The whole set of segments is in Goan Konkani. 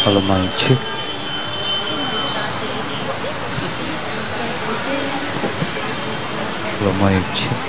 Hello, mic check. Hello, mic check.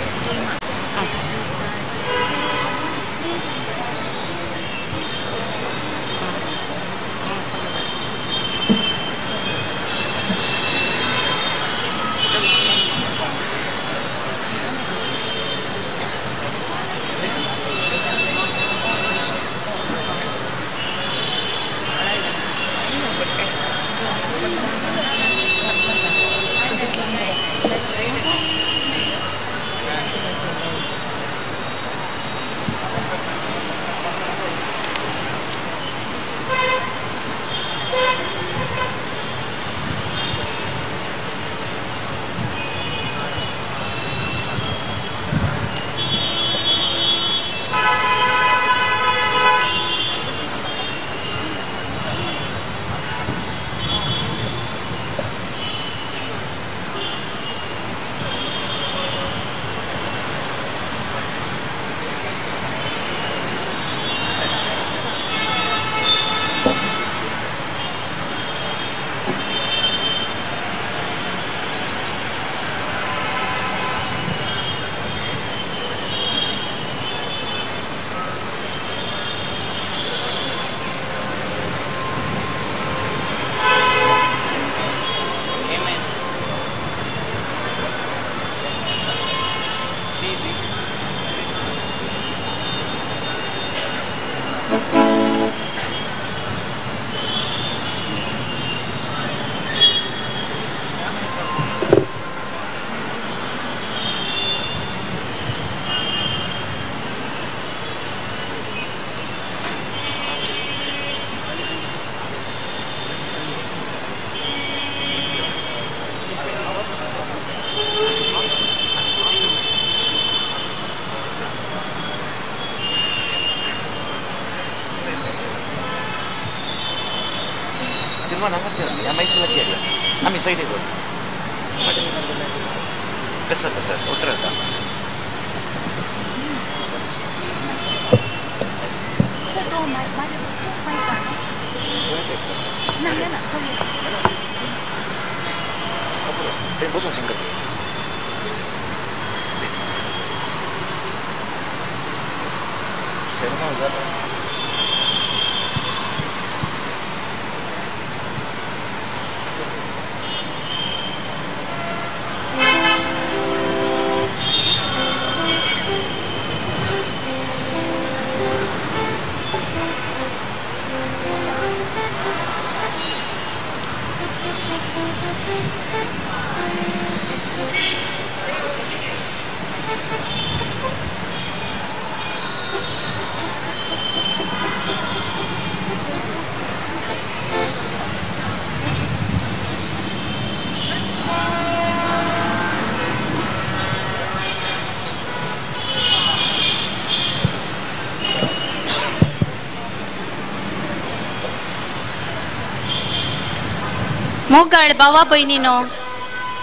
मोगाळ भावा भयणीनो,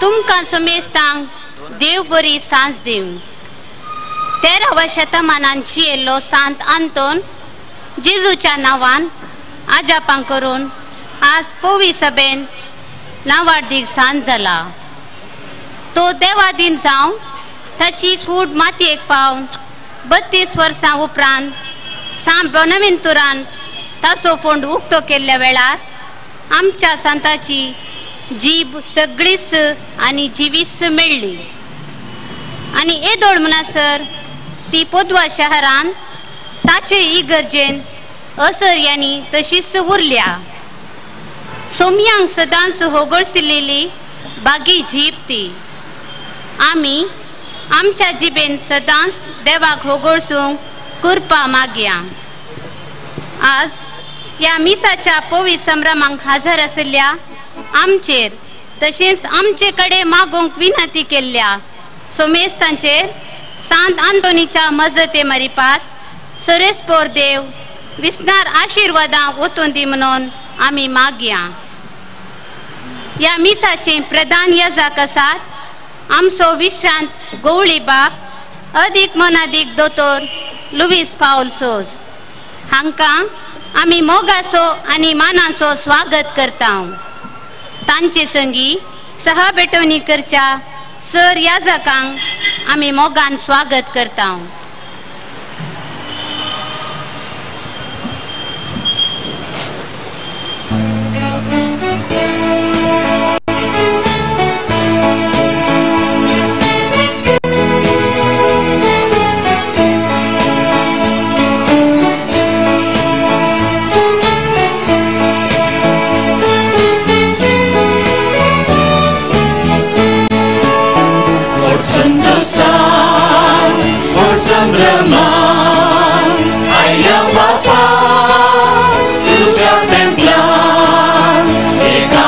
तुमकां समेस्तांक देव बरी सांज दिवं. 13व्या शतमानान जियेल्लो सांत आंतोन जेजूच्या नांवान आजापां करून आज पवी सभेन नांवाडदीक सांज जाला. तो देवादीन जावन ताची कूड मातयेक पावन 32 वर्सां उपरांत सांत बोनावेंतुरान ताचो फोंड उक्तो केल्ल्या वेळार आमच्या सांताची जीब सगळीच आनी जिवीच मेळ्ळी. आनी येदोळ म्हणसर ती पोदवा शहरान ताचे इगर्जेन असर्यांनी तशीच उरल्या. सोमयांक सदांच होगळसिल्लेली बागी जीब ती. आमी आमच्या जिबेन सदांच देवाक होगळसूंक कृपा मागया. आज ह्या मिसाच्या पवित्र संभ्रमांक हजर आशिल्ल्या आमचेर तशेंच आमचे कडेन मागूंक विनंती केल्ल्या सोमेस्तांचेर सांत आंतोनीच्या मजते मरिपात सरेस्पोर देव विसनार आशिर्वादां ओतून दी म्हणून आमी मागया. ह्या मिसाचे प्रधान यजाक आसात आमचो विश्रांत गवळी बाप अदीक मनादीक दोतोर लुवीस पावल सोज हांकां आमी मोगाचो आनी मानाचो स्वागत करता. तांचे संगी सहा भेटवणी करच्या सर याजकांक आमी मोगान स्वागत करता. तुझ्या टेम्पलान एका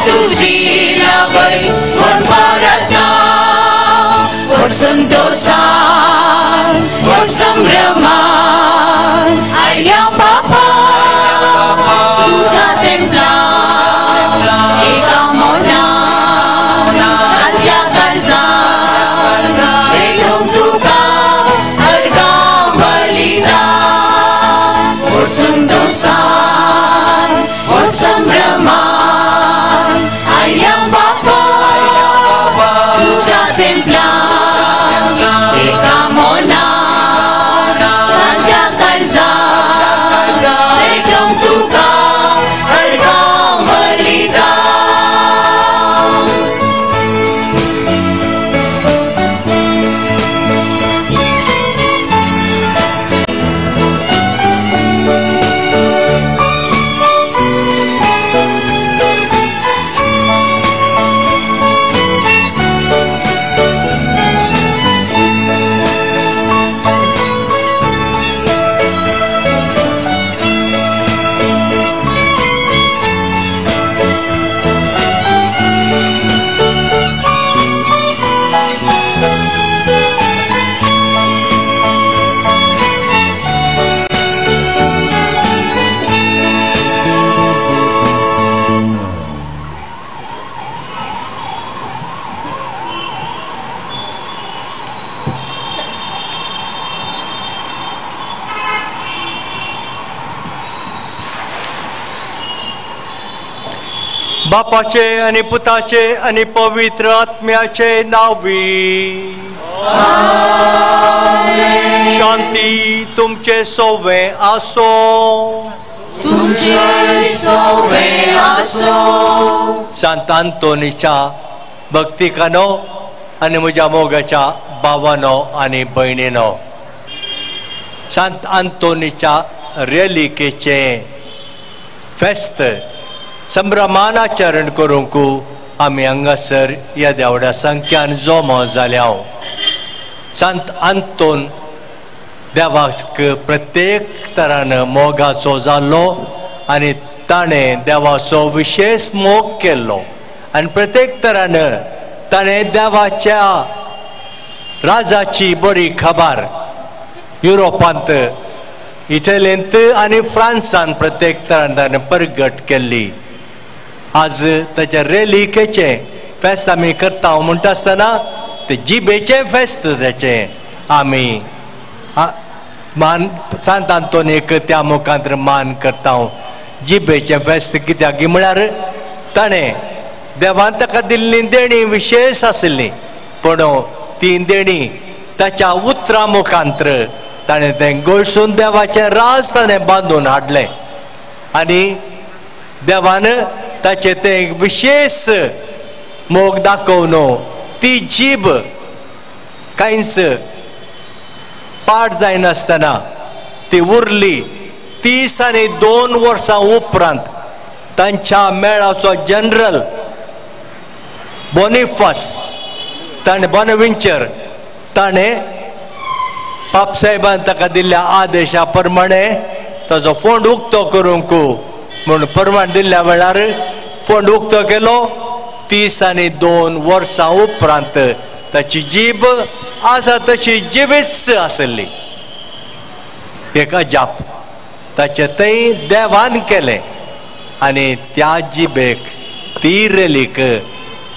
तुजी लावय व्हड परता व्हड संतोशान व्हड संभ्रमान आयल्या बापा तुज्या तेंपलान एका मनान तांच्या काळजान भेटोवंक तुका अर्घां बलिदान व्हड संतोशान व्हड संभ्रमान आयल्या बापा तुज्या तेंपलान एका मनान तांच्या काळजान भेटोवंक तुका अर्घां बलिदान. बापाचे आणि पुताचे आणि पवित्र आत्म्याचे नावी शांती तुमचे सोवे आसो. तुमचे सोवे आसो. सांत आंतोनीच्या भक्तिकानो आनी म्हज्या मोगाच्या भावानो आनी भयणीनो, सांत आंतोनीच्या रेलिकेचें फेस्त संभ्रमान आचरण करूंक आमी हांगासर ह्या देवड्या संख्यान जमो जाल्या. सांत आंतोन देवाक प्रत्येक तरान मोगाचो जाल्लो आनी ताणें देवाचो विशेश मोग केल्लो आनी प्रत्येक तरान ताणें देवाच्या राजाची बरी खबर युरोपांत, इटलींत आनी फ्रांसान प्रत्येक तरान ताणें परगट केल्ली. आज ताच्या रेलिकेचें फेस्त आमी करता म्हणटा आसतना ते जिबेचें फेस्त ताचें आमी मान सांत आंतोनीक त्या मुखांत मान करता. जिबेचें फेस्त कित्याक म्हळ्यार ताणें देवान ताका दिल्ली देणी विशेश आशिल्ली, पूण ती देणी ताच्या उतरां मुखांत ताणें तें गळसून देवाचें राज ताणें बांदून हाडलें आनी देवान ताचें तें विशेश मोग दाखोवन ती जीब कांयच पाड जायनासतना ती उरली. 32 वर्सां उपरांत तांच्या मेळाचो जनरल बोनिफास ताणें बोनविंचर ताणें पापसाहेबान ताका दिल्ल्या आदेशा प्रमाणे ताजो फोंड उक्तो करूंक म्हूण परमाण दिल्ल्या वेळार फोंड उक्तो केलो. 32 वर्सां उपरांत ताची जीब आसा तशी जिवीच आसली. एक अजाप ताचें थंय देवान केलें आनी त्या जिबेक ती रेलीक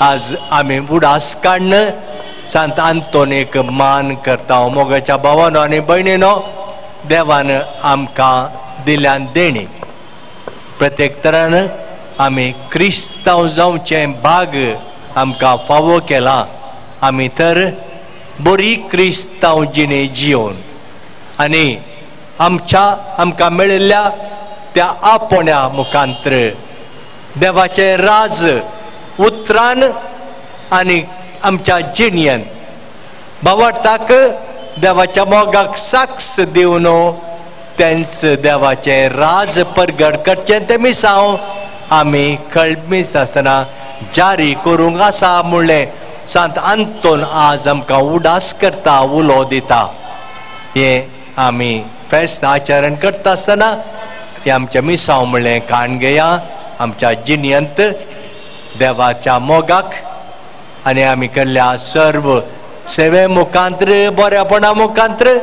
आज आमी उडास काडून सांत आंतोनीक मान करता. मोगाच्या भावानो आनी भयणीनो, देवान आमकां दिल्यान देणी प्रत्येक तरान आमी क्रिस्तांव जावचें भाग आमकां फावो केला. आमी तर बरी क्रिस्तांव जिणे जियोवन आनी आमच्या आमकां मेळिल्ल्या त्या आपोण्या मुखांत्र देवाचें राज उतरान आनी आमच्या जिणयेन भावार्थाक देवाच्या मोगाक साक्ष दिवन तेंच देवाचें राज परगट करचें तें मिसांव आमी कळमीस आसतना जारी करूंक आसा म्हणलें सांत आंतोन आज आमकां उडास करता, उलो दिता. हें आमी फेस्त आचरण करता आसतना हें आमचें मिसांव म्हणलें काण घेया आमच्या जिणयेंत देवाच्या मोगाक आनी आमी केल्ल्या सर्व सेवे मुखांत्र बऱ्यापणा मुखांत्र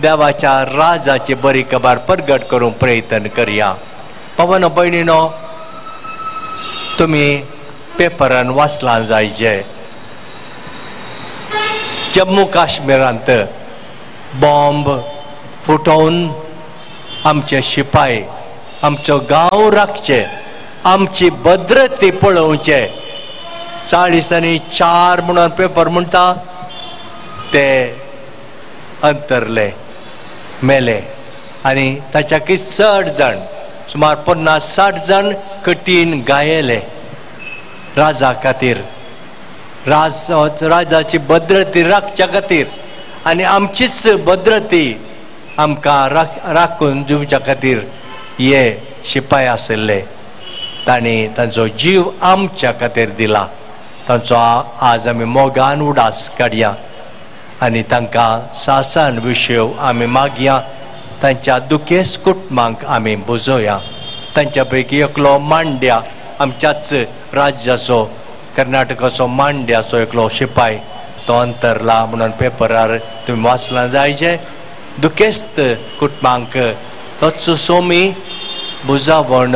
देवाच्या राजाची बरी खबर प्रगट करूंक प्रयत्न करया. पवन भयणीनो, तुमी पेपरान वाचलां जायचे, जम्मू काश्मीरांत बॉम्ब फुटोवन आमचे शिपाय आमचो गांव राखचे, आमची भद्रती पळोवचे. 44 म्हणून पेपर म्हणटा ते अंतरले, मेले आनी ताच्याकय चड जाण, सुमार 50-60 जाण कठीण गायले. राजा खातीर, राजाची भद्रती राखच्या खातीर आनी आमचीच भद्रती आमकां राखून दिवच्या खातीर हे शिपाय आशिल्ले. तांणी तांचो जीव आमच्या खातीर दिला. तांचो आज आमी मोगान उडास काडया आनी तांकां सासान विशय आमी मागया. तांच्या दुखेस कुटुंबांक आमी बुजोवया. तांच्या पैकी एकलो मांड्या, आमच्याच राज्याचो, कर्नाटकाचो मांड्याचो एकलो शिपाय, तो अंतरला म्हणून पेपरार तुमी वाचलां जायचे. दुखेस्त कुटुंबांक तोच सोमी बुजावण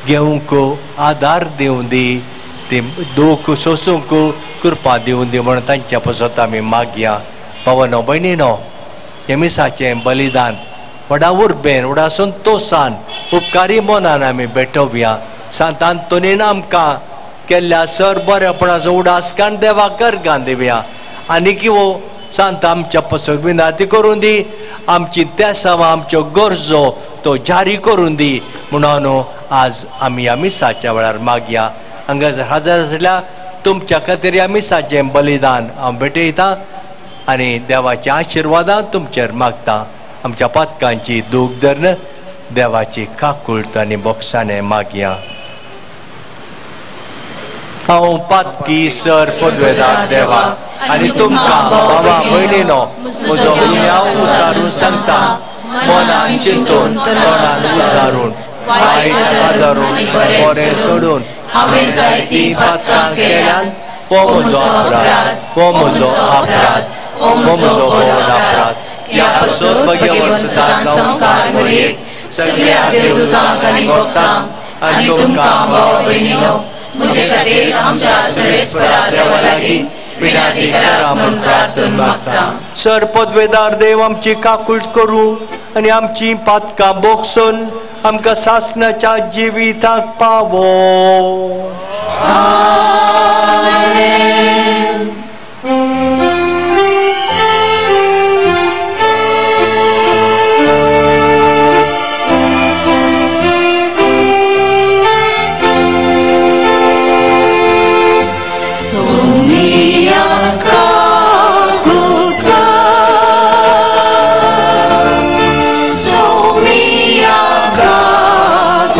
घेवंक आदार दिवं दी, ती दूख सोसूंक कृपा दिवं दी म्हणून तांच्या पासत आमी मागया. पवनो भयणीनो, हे मिसाचें बलिदान व्हडा उर्बेन, व्हडा संतोशान, उपकारी मनान आमी भेटोवया. सांत आंतोनीन आमकां केल्ल्या सर बरेपणाचो उडास काण देवाक गर्गान दिवया. आनी किंवा सांत आमच्या पासत विनंती करून दी, आमची तेसांवां, आमच्यो गरजो तो जारी करून दी म्हणून आज आमी ह्या मिसाच्या वेळार मागया. हांगा जर हजर आसल्या तुमच्या खातीर ह्या मिसाचें बलिदान हांव भेटयतां आनी देवाच्या आशिर्वादान तुमचेर मागता. आमच्या पातकांची दूख धरून देवाची काकुळट आनी बोगसाणें मागया. हांव पातकी सर पदवेदार देवा आनी तुमकां बाबा भयणीनो म्हजो गुन्यांव उचारून सांगता. मनान चिंतून, तोंडान उचारून, वायट आदारून, बरें सोडून हांवें जायतीं पातकां केल्यान. हो म्हजो अपराध, हो म्हजो अपराध, हो म्हजो भोव अपराध. ह्या पासत भगवंत संवकार मरयेक सगळ्या देवदूतांक आनी भक्तांक आनी तुमकां भाव भयणीनो म्हजे खातीर आमच्या सर्वेस्परा देवा लागीं विनंती करा म्हूण प्रार्थना मागता. सर पदवेदार देव आमची काकूट करूं आनी आमची पातकां बोगसून आमकां सासणाच्या जिविताक पावो. Somiya kakutka, Somiya kakutka.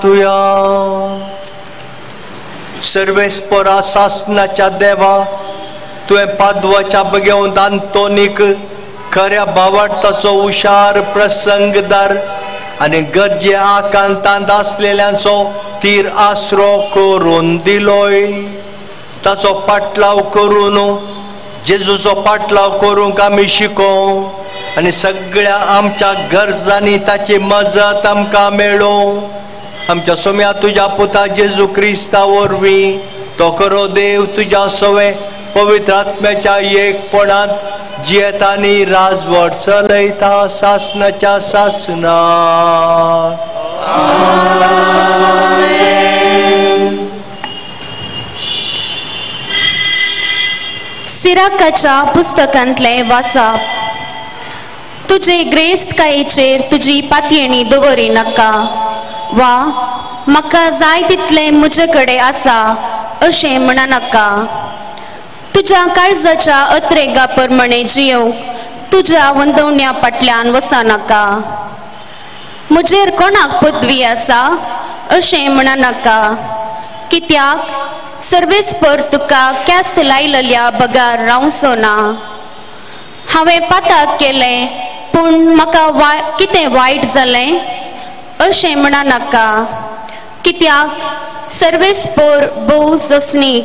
प्रार्थुया. सर्वेस्परा सासनाच्या देवा, तुवें पादवाच्या बगेवन आंतोनीक खऱ्या भावार्थाचो हुशार प्रसंगदार आनी गरजे आकांतांत आसलेल्यांचो तीर आसरो करून दिलोय. ताचो पाटलाव करून जेजूचो पाटलाव करूंक आमी शिकों आनी सगळ्या आमच्या गरजांनी ताची मजत आमकां मेळो. आमच्या सोम्या तुज्या पुता जेजू क्रिस्ता वरवीं तो खरो देव तुज्या सवे पवित्र आत्म्याच्या एकपणांत जियेता आनी राजवट चलयता सासनाच्या सासना. सिराकाच्या पुस्तकांतले वाचप. तुजे ग्रेस्तकायेचेर तुजी पातयेणी दवरी नाका वा म्हाका जाय तितलें म्हजे कडेन आसा अशें म्हणा नाका. तुज्या काळजाच्या अत्रेगा प्रमाणे जियोवंक तुज्या वंदवण्या फाटल्यान वसा नाका. म्हजेर कोणाक पदवी आसा अशें म्हणा नाका, कित्याक सर्वेस्पर तुका क्यास्त लायलेल्या बगार रावचो ना. हांवें पाताक केलें पूण म्हाका कितें वायट जालें अशें म्हणा नाका, कित्याक सर्वेस्पर भोव जसनीक.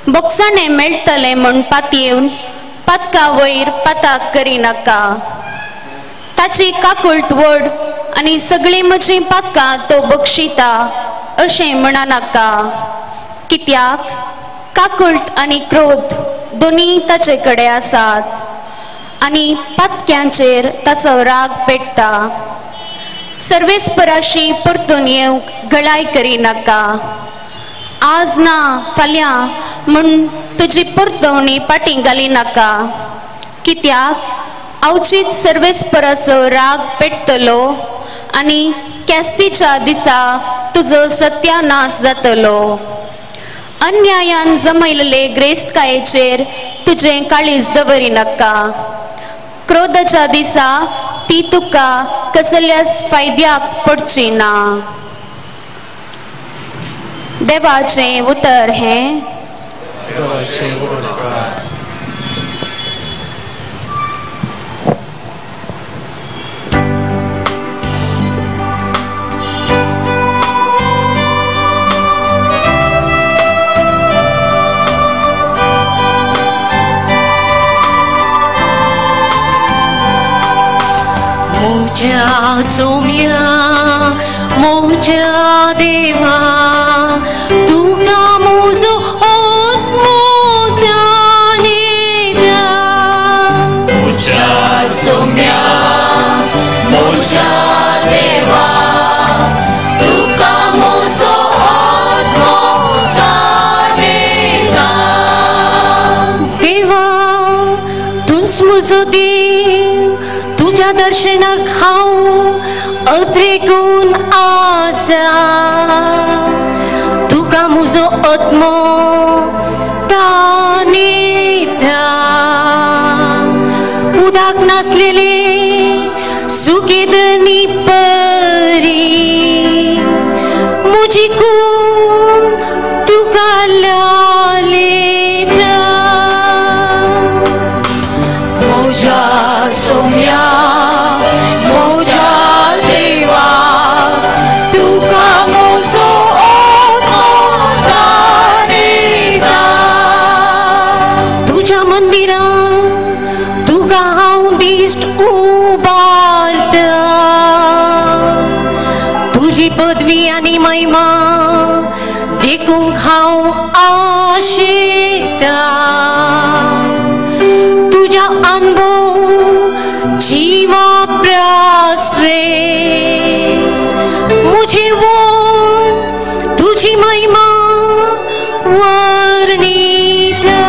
बोक्साणें मेळटलें म्हूण पातयेवन पातका वयर पाताक करिनाका. ताची काकूळट व्हड आनी सगळीं म्हजीं पातकां तो बक्षिता अशें म्हणा नाका, कित्याक काकूळट आनी क्रोध दोनी ताचे कडेन आसात आनी पातक्यांचेर ताचो राग पेट्टा. सर्वेस्पराशी परतून येवंक गळाय करिनाका. आज ना फाल्यां म्हूण तुजी परतवणी फाटीं घालिनाका, कित्याक अवचीत सर्वेस्पराचो राग पेट्टलो आनी क्यास्तीच्या दिसा तुजो सत्यानाश जातलो. अन्यायान जमयल्ले ग्रेस्तकायेचेर तुजें काळीज दवरिनाका. क्रोधाच्या दिसा ती तुका कसल्याच फायद्याक पडची ना. देवाचें उतर हें. म्हज्या सोम्या म्हज्या देवा, तुका म्हजो आत्मो दानिता. म्हज्या सोम्या म्हज्या देवा, तुका म्हजो आत्मो दानिता. देवा तूंच म्हजो देव, तुज्या दर्शनाक हांव अत्रेकून आसा. तुका म्हजो आत्मो दानिता. उदक नासलेले सुकेदनी परी म्हजी कूड तुका लायता. म्हज्या सोम्या म्हज्या देवा, तुका म्हजो आत्मो दानिता. तुज्या मंदिरांत तुका हांव दिश्ट उबारता. तुजी पदवी आनी महिमा देखूंक हांव आशेता. तुज्या अनुभव जिवा श्रेष्ठ मुझे वो तुझी महिमा वर्णिता.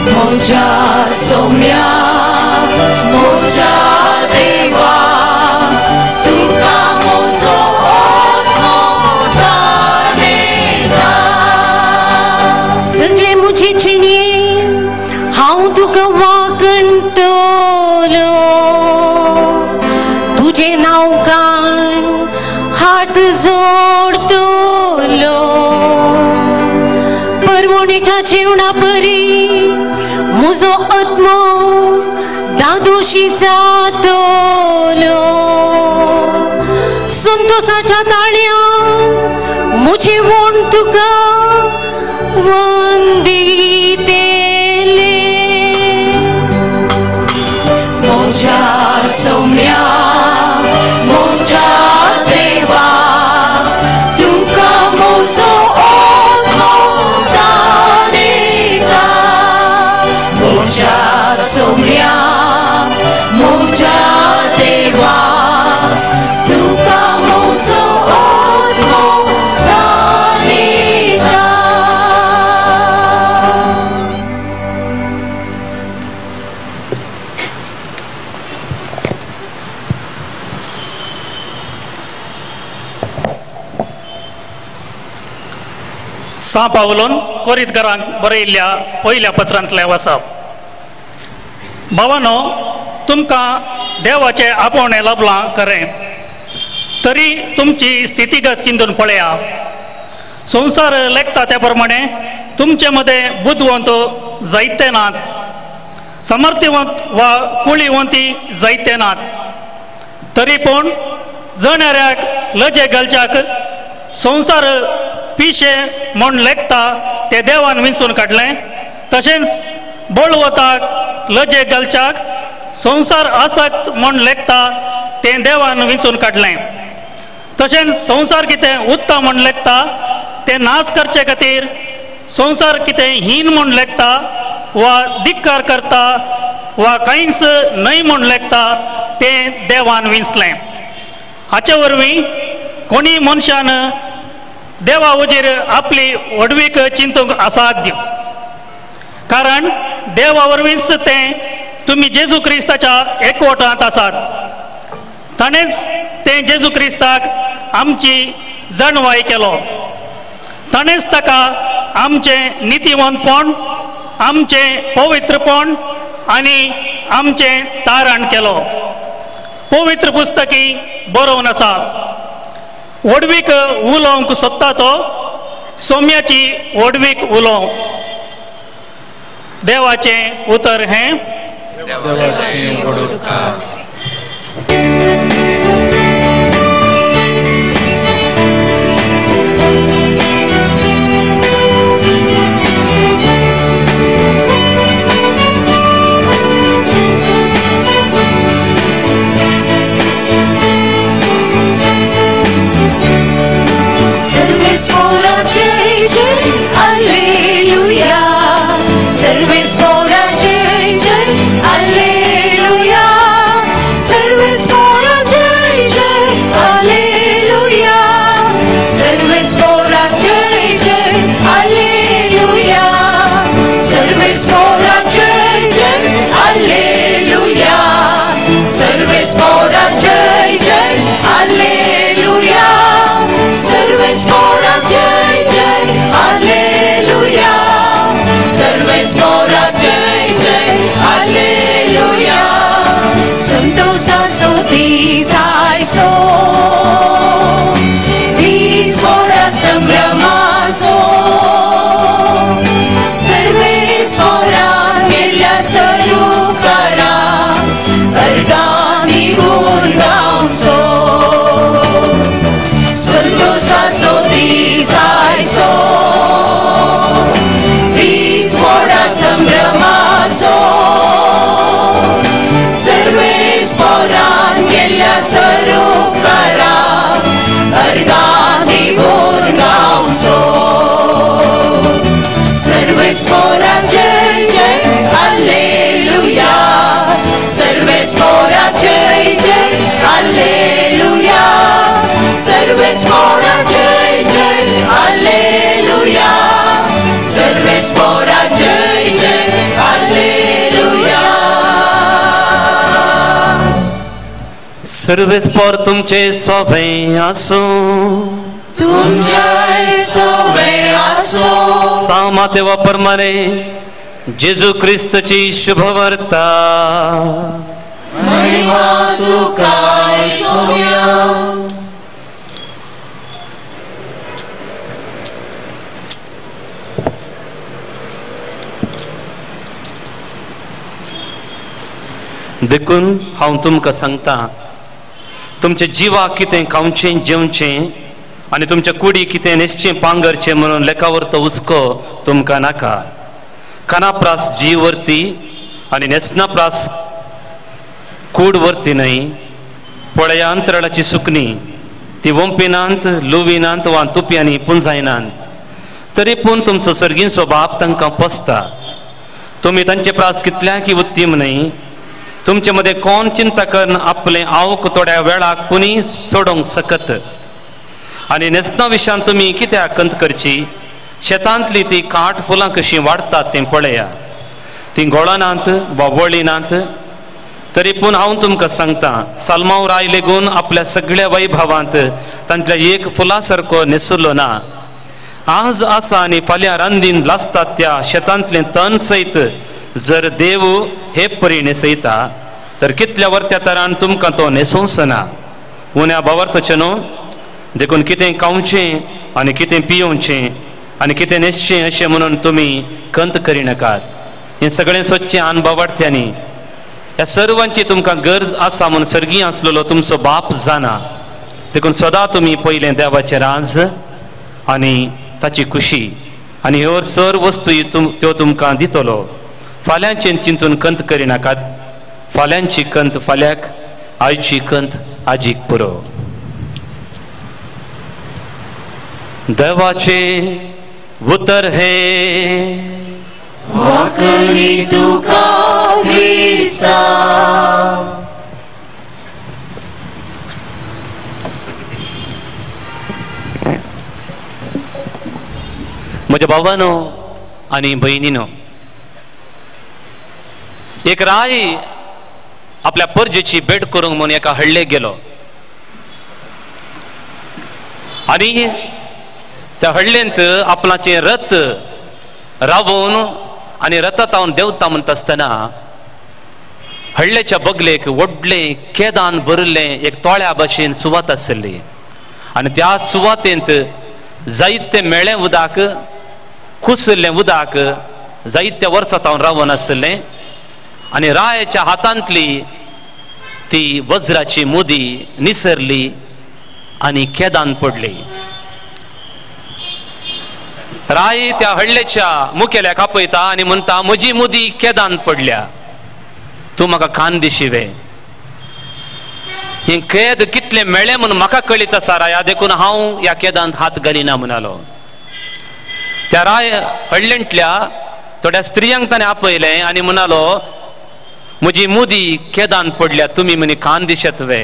म्हज्या सोम्या म्हज्या देवा, तुका म्हजो आत्मो दानिता. रातीच्या जेवणा परी म्हजो आत्मो दादोशी जातलो. संतोषाच्या ताळ्यान म्हजें वोण तुका वंदितेले. म्हज्या सोम्या म्हज्या देवा तुका म्हजो आत्मो दानयता. म्हज्या सोम्या म्हज्या देवा तुका म्हजो आत्मो दानयता. सां पावलोन कोरीतकारांक बरयल्ल्या पयल्या पत्रांतलें वाचप. भावानो, तुमकां देवाचें आपोवणें लाबलां खरें, तरी तुमची स्थितीगत चिंतून पळया. संवसार लेखता त्या प्रमाणे तुमचे मदें बुदवंत जायते नात, समर्थवंत वा कुळीवंती जायते नात, तरी पूण जणाऱ्याक लजे घालच्याक संवसार पिशे म्हूण लेखता ते देवान विंचून काडलें. तशेंच बळवताक लजे घालच्याक संवसार आसक्त म्हूण लेखता तें देवान विंचून काडलें. तशेंच संवसार कितें उत्तम म्हूण लेखता तें नाच करचे खातीर संवसार कितें हीन म्हूण लेखता वा धिक्कार करता वा कांयच न्हय म्हूण लेखता तें देवान विंचलें. हाचे वरवीं कोणी मनशान देवा वजीर आपली व्हडवीक चिंतूंक असाध्य, कारण देवा वरवींच तें तुमी जेजू क्रिस्ताच्या एकवटांत आसात. ताणेंच तें जेजू क्रिस्ताक आमची जाणवाय केलो. ताणेंच ताका आमचें नितीवंतपण, आमचें पवित्रपण आनी आमचें तारण केलो. पवित्र पुस्तकी बरोवन आसा, व्हडवीक उलोवंक सोदता तो सोम्याची व्हडवीक उलोवंक. देवाचें उतर हें देवाचें व्हड उपकार. सर्वेस्पोरा जय जय alleluia. सर्वेस्पोरा जय जय alleluia. सर्वेस्पोरा जय जय alleluia. सर्वेस्पोरा जय जय alleluia. सर्वेस्पोरा जय जय alleluia. सर्वेस्पोरा जय जय alleluia. सर्वेस्पोरा जय जय alleluia. सर्वेस्पोरा जय जय alleluia. संतोषासो दिसायसो दीस व्हडा संभ्रमासो सर्वेस्पोरान केल्ल्या सरुपकारा अर्गांनी गुण गावचो. संतोषासो दिसायसो दीस व्हडा संभ्रमासो सर्वेस्पोरान केल्ल्या सरुपकारा अर्गांनी गुण गावचो. सर्वेस्पोरा जय जय alleluia. सर्वेस्पोरा जय जय alleluia. सर्वेस्पोरा जय जय alleluia. सर्वेस्पोरा जय जय alleluia. सर्वेस्पोर तुमचे सोबें आसूं, तुमचे सोबें आसूं. सां मातेवा प्रमाणे जेजू क्रिस्तची शुभवार्ता. महिमा तुका सोम्या. देखून हांव तुमकां सांगता, तुमच्या जिवाक कितें खावचें जेवचें आनी तुमच्या कुडी कितें न्हेसचें पांगरचें म्हणून लेखावरतो हुस्को तुमकां नाका. खानाप्रास जीव वरती आनी न्हेसनाप्रास कूड वरती न्हय. पळया अंतराळाची सुकणी, ती वंपिनात लुविनात वा तुप्यांनी पुंजायनात, तरी पूण तुमचो सर्गींचो बाप तांकां पोसता. तुमी तांचे प्रास कितल्याकी उत्तीम न्हय? तुमचे मदें कोण चिंता करून आपलें आवक थोड्या वेळाक पुणी सोडोवंक शकत? आनी न्हेसना विशयान तुमी कित्याक कंत करची? शेतांतली ती काट फुलां कशीं वाडटात तें पळया. ती गोळनात वा वळिनात, तरी पूण हांव तुमकां सांगता, सालमांव राय लेगून आपल्या सगळ्या वैभवांत तांतल्या एक फुलां सारको न्हेसलो ना. आज आसा आनी फाल्यां रांदीन लासतात त्या शेतांतलें तण सयत जर देव हे परी न्हेसयता तर कितल्या वरत्या तरान तुमकां तो न्हेसोवचो ना. उण्या भावार्थाचें न्हू? देखून कितें खावचें आनी कितें पियोवचें आनी कितें न्हेसचें अशें म्हणून तुमी कंत करिनाकात. हें सगळें सोदचें आन भावार्थ्यांनी. ह्या सर्वांची तुमकां गरज आसा म्हूण सर्गी आसलेलो तुमचो बाप जाणा. देखून सदां तुमी पयलें देवाचें राज आनी ताची खुशी आनी ह्यो सर्व वस्तू त्यो तुमकां दितलो. फाल्यांचें चिंतून कंत करिनाकात. फाल्यांची कंत फाल्याक, आयची कंत आजीक पुरो. देवाचें उतर हे वाकणी तुका क्रिस्ता. म्हज्या भावानो आनी भयणीनो, एक राय आपल्या परजेची भेट करूंक म्हणून एका हळ्ळेक गेलो आनी त्या हळ्ळेंत आपणाचें रथ रावोवन आनी रथांत हांव देंवता म्हणटा आसतना हळ्ळेच्या बगलेक व्हडलें केदान भरिल्लें एक तोळ्या भाशेन सुवात आशिल्ली आनी त्या सुवातेंत जायते मेळ्ळें उदक, कुसल्लें उदक जायत्या वर्सां हांव रावन आशिल्लें आनी रायाच्या हातांतली ती वज्राची मुदी निसरली आनी केदान पडली. राय त्या हळ्ळेच्या मुखेल्याक आपयता आनी म्हणटा, म्हजी मुदी केदान पडल्या, तूं म्हाका कान दिशिवे. हें केद कितलें मेळ्ळें म्हणून म्हाका कळीत आसा राया, देखून हांव ह्या केदांत हात घालिना म्हणालो. त्या राय हळ्ळेंतल्या थोड्या स्त्रियांक ताणें आपयलें आनी म्हणालो, म्हजी मुदी केदान पडल्या, तुमी म्हणी कान दिशत वे.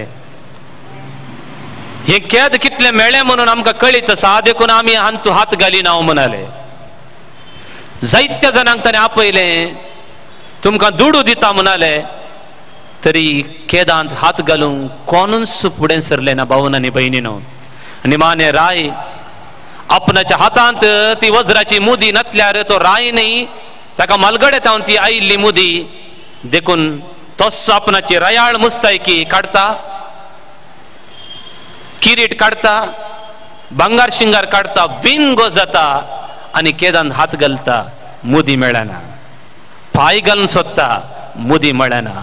हे केद कितलें मेळ्ळें म्हणून आमकां कळीत आसा, देखून आमी हांतू हात घालिना म्हणाले. जायत्या जाणांक ताणें आपयलें, तुमकां दुडू दिता म्हणाले, तरी केदांत हात घालूंक कोणूच फुडें सरले ना. भावन आनी भयणीनो, निमाणे राय आपणाच्या हातांत ती वज्राची मुदी नातल्यार तो राय न्ही, ताका मालगडे तावन ती आयिल्ली मुदी, देखून तोच आपणाची रायाळ मुस्तायकी काडटा, किरीट काडटा, भांगार शिंगार काडटा, बिंगो जाता आनी केदांत हात घालता, मुदी मेळना. पांय घालून सोदता, मुदी मेळना.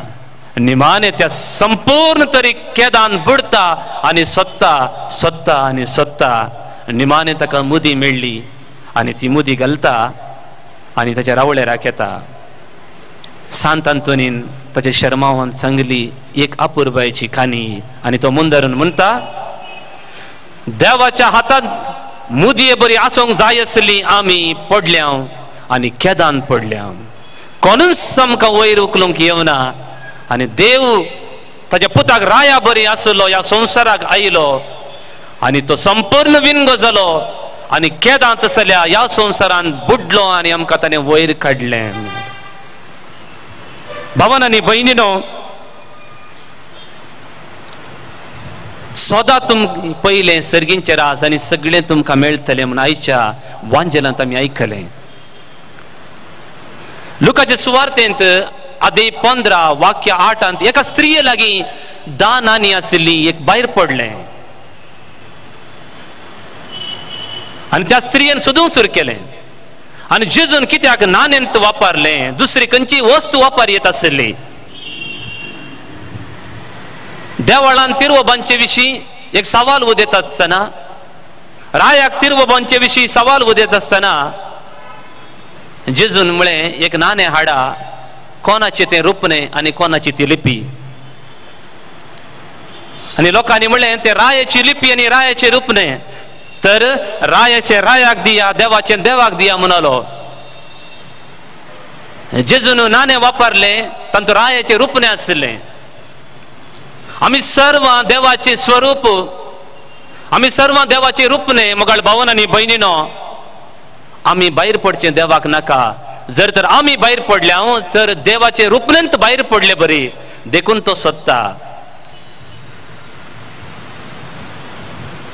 निमाणे त्या संपूर्ण तरी केदान बुडता आनी सोदता सोदता आनी सोदता. निमाणे ताका मुदी मेळ्ळी आनी ती मुदी घालता आनी ताच्या रावळेराक येता. सांत आंतोनीन ताच्या शर्मावान सांगली एक अपुरबायची काणी आनी तो मुंदरून म्हणटा, देवाच्या हातांत मुदये बरी आसूंक जाय आसली, आमी पडल्या आनी केदान पडल्या, कोणूच आमकां वयर उखलूंक येवना. आनी देव ताच्या पुताक राया बरी आसलो, ह्या संवसाराक आयलो आनी तो संपूर्ण विंगो जालो आनी केदांत आसल्या ह्या संवसारान बुडलो आनी आमकां ताणें वयर काडलें. भावन आनी भयणीनो, सदां तुम पयलें सर्गींचें राज आनी सगळें तुमकां मेळटलें म्हूण आयच्या वांजेलांत आमी आयकलें. लुकाचे सुवार्तेंत आदी 15 वाक्य 8 एका स्त्रिये लागीं 10 नाणी आशिल्ली, एक भायर पडलें आनी त्या स्त्रियेन सोदूंक सुरू केलें आनी जेजून कित्याक नाण्यांत वापरलें, दुसरी खंयची वस्तू वापर येत आशिल्ली. देवळान तिरवो बांदचे विशीं एक सवाल उदेत आसतना, रायाक तिरवो बांदचे विशीं सवाल उदेत आसतना जेजून म्हळें एक नाणें हाडा, कोणाचें तें रुपणें आनी कोणाची ती लिपी. आनी लोकांनी म्हणलें तें रायाची लिपी आनी रायाचें रुपणें, तर रायाचें रायाक दिया, देवाचें देवाक दिया म्हणालो. जेजून नाणें वापरलें तातूंत रायाचें रुपणें आशिल्लें. आमी सर्व देवाचें स्वरूप, आमी सर्व देवाचें रुपणें. मगाळ भावन आनी भयणीनो, आमी भायर पडचें देवाक नाका. जर तर आमी भायर पडल्या तर देवाचें रुपणेंत भायर पडले बरी, देखून तो सोदता.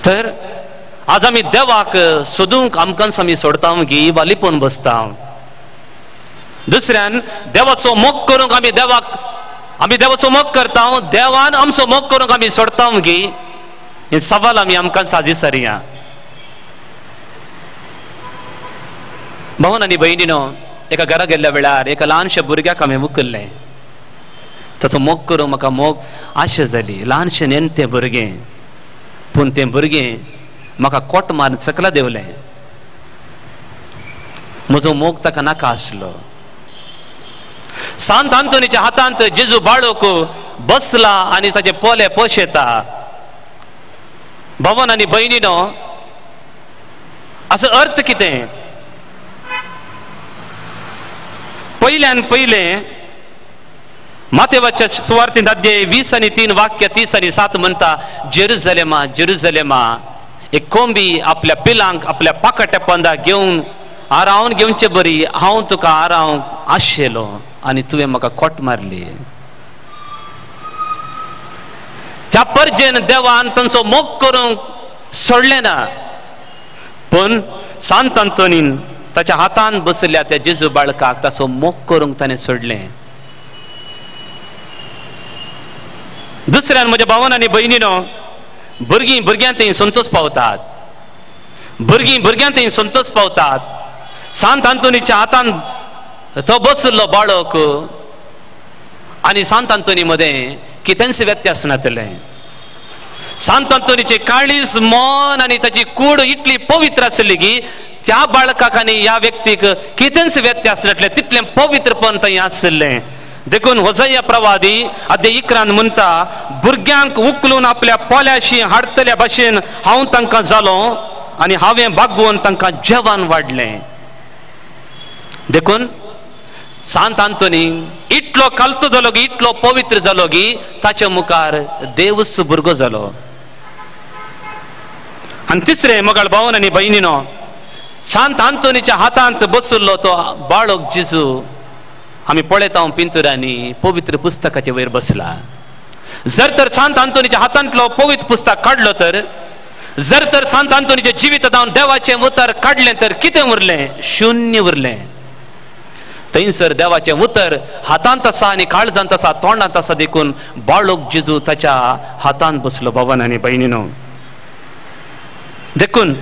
तर आज आमी देवाक सोदूंक आमकांच आमी सोडता गी वा लिपून बसता. दुसऱ्यान देवाचो मोग करूंक आमी देवाक, आमी देवाचो मोग करता, देवान आमचो मोग करूंक आमी सोडता गी, हे सवाल आमी आमकां साजी सरया. भावन आनी भयणीनो, एका घरा गेल्ल्या वेळार एका ल्हानशा भुरग्याक हांवें उखल्लें. ताचो मोग करूंक म्हाका मोग आशा जाली. ल्हानशें नेणटें भुरगें, पूण तें भुरगें म्हाका कोट मारून सकला देंवलें. म्हजो मोग ताका नाका आसलो. सांत आंतोनीच्या हातांत जेजू बाळक बसला आनी ताचे पोले पोशेता. भावन आनी भयणीनो, असो अर्थ कितें? पयल्यान पयलें मातेवाच्या सुवार्थींत अध्याय 20 आनी 3 वाक्य 30 आनी 7 म्हणटा, जेरुजलेमा जेरुजलेमा, एक कोंबी आपल्या पिलांक आपल्या पाकट्या पंदा घेवन आरावन घेवचे बरी हांव तुका आरावंक आशेलो आनी तुवें म्हाका खोट मारली. त्या परजेन देवान तांचो मोग करूंक सोडलें ना, पूण सांत आंतोनीन ताच्या हातान बसल्या त्या जेजू बाळकाक ताचो मोग करूंक ताणें सोडलें. दुसऱ्यान म्हज्या भावन आनी भयणीनो, भुरगीं भुरग्यां थंय संतोष पावतात, भुरगीं भुरग्यां थंय संतोष पावतात. सांत आंतोनीच्या हातान तो बसलो बाळक आनी सांत आंतोनी मदें कितेंच व्यत्यास नातलें. सांत आंतोनीचें काळीज, मन आनी ताची कूड इतली पवित्र आसली की त्या बाळकाक आनी ह्या व्यक्तीक कितेंच व्यत्यास नासलें, तितलें पवित्रपण थंय आशिल्लें. देखून होजया प्रवादी अध्याय 11 म्हणटा, भुरग्यांक उखलून आपल्या पोल्याशी हाडतल्या भाशेन हांव तांकां जालो आनी हांवें बागोवन तांकां जेवण वाडलें. देखून सांत आंतोनी इतलो कालतो जालो की, इतलो पवित्र जालो की ताच्या मुखार देवच भुरगो जालो. आनी तिसरें मगाळ भावन आनी भयणीनो, सांत आंतोनीच्या हातांत बसलो तो बाळक जेजू आमी पळयता पिंतुरांनी पवित्र पुस्तकाचे वयर बसला. जर तर सांत आंतोनीच्या हातांतलो पवित्र पुस्तक काडलो तर, जर तर सांत आंतोनीच्या जिवितांत देवाचें उतर काडलें तर कितें उरलें? शून्य उरलें. थंयसर देवाचें उतर हातांत आसा आनी काळजांत आसा, तोंडांत आसा, देखून बाळक जेजू ताच्या हातांत बसलो. भावन आनी भयणीनो, देखून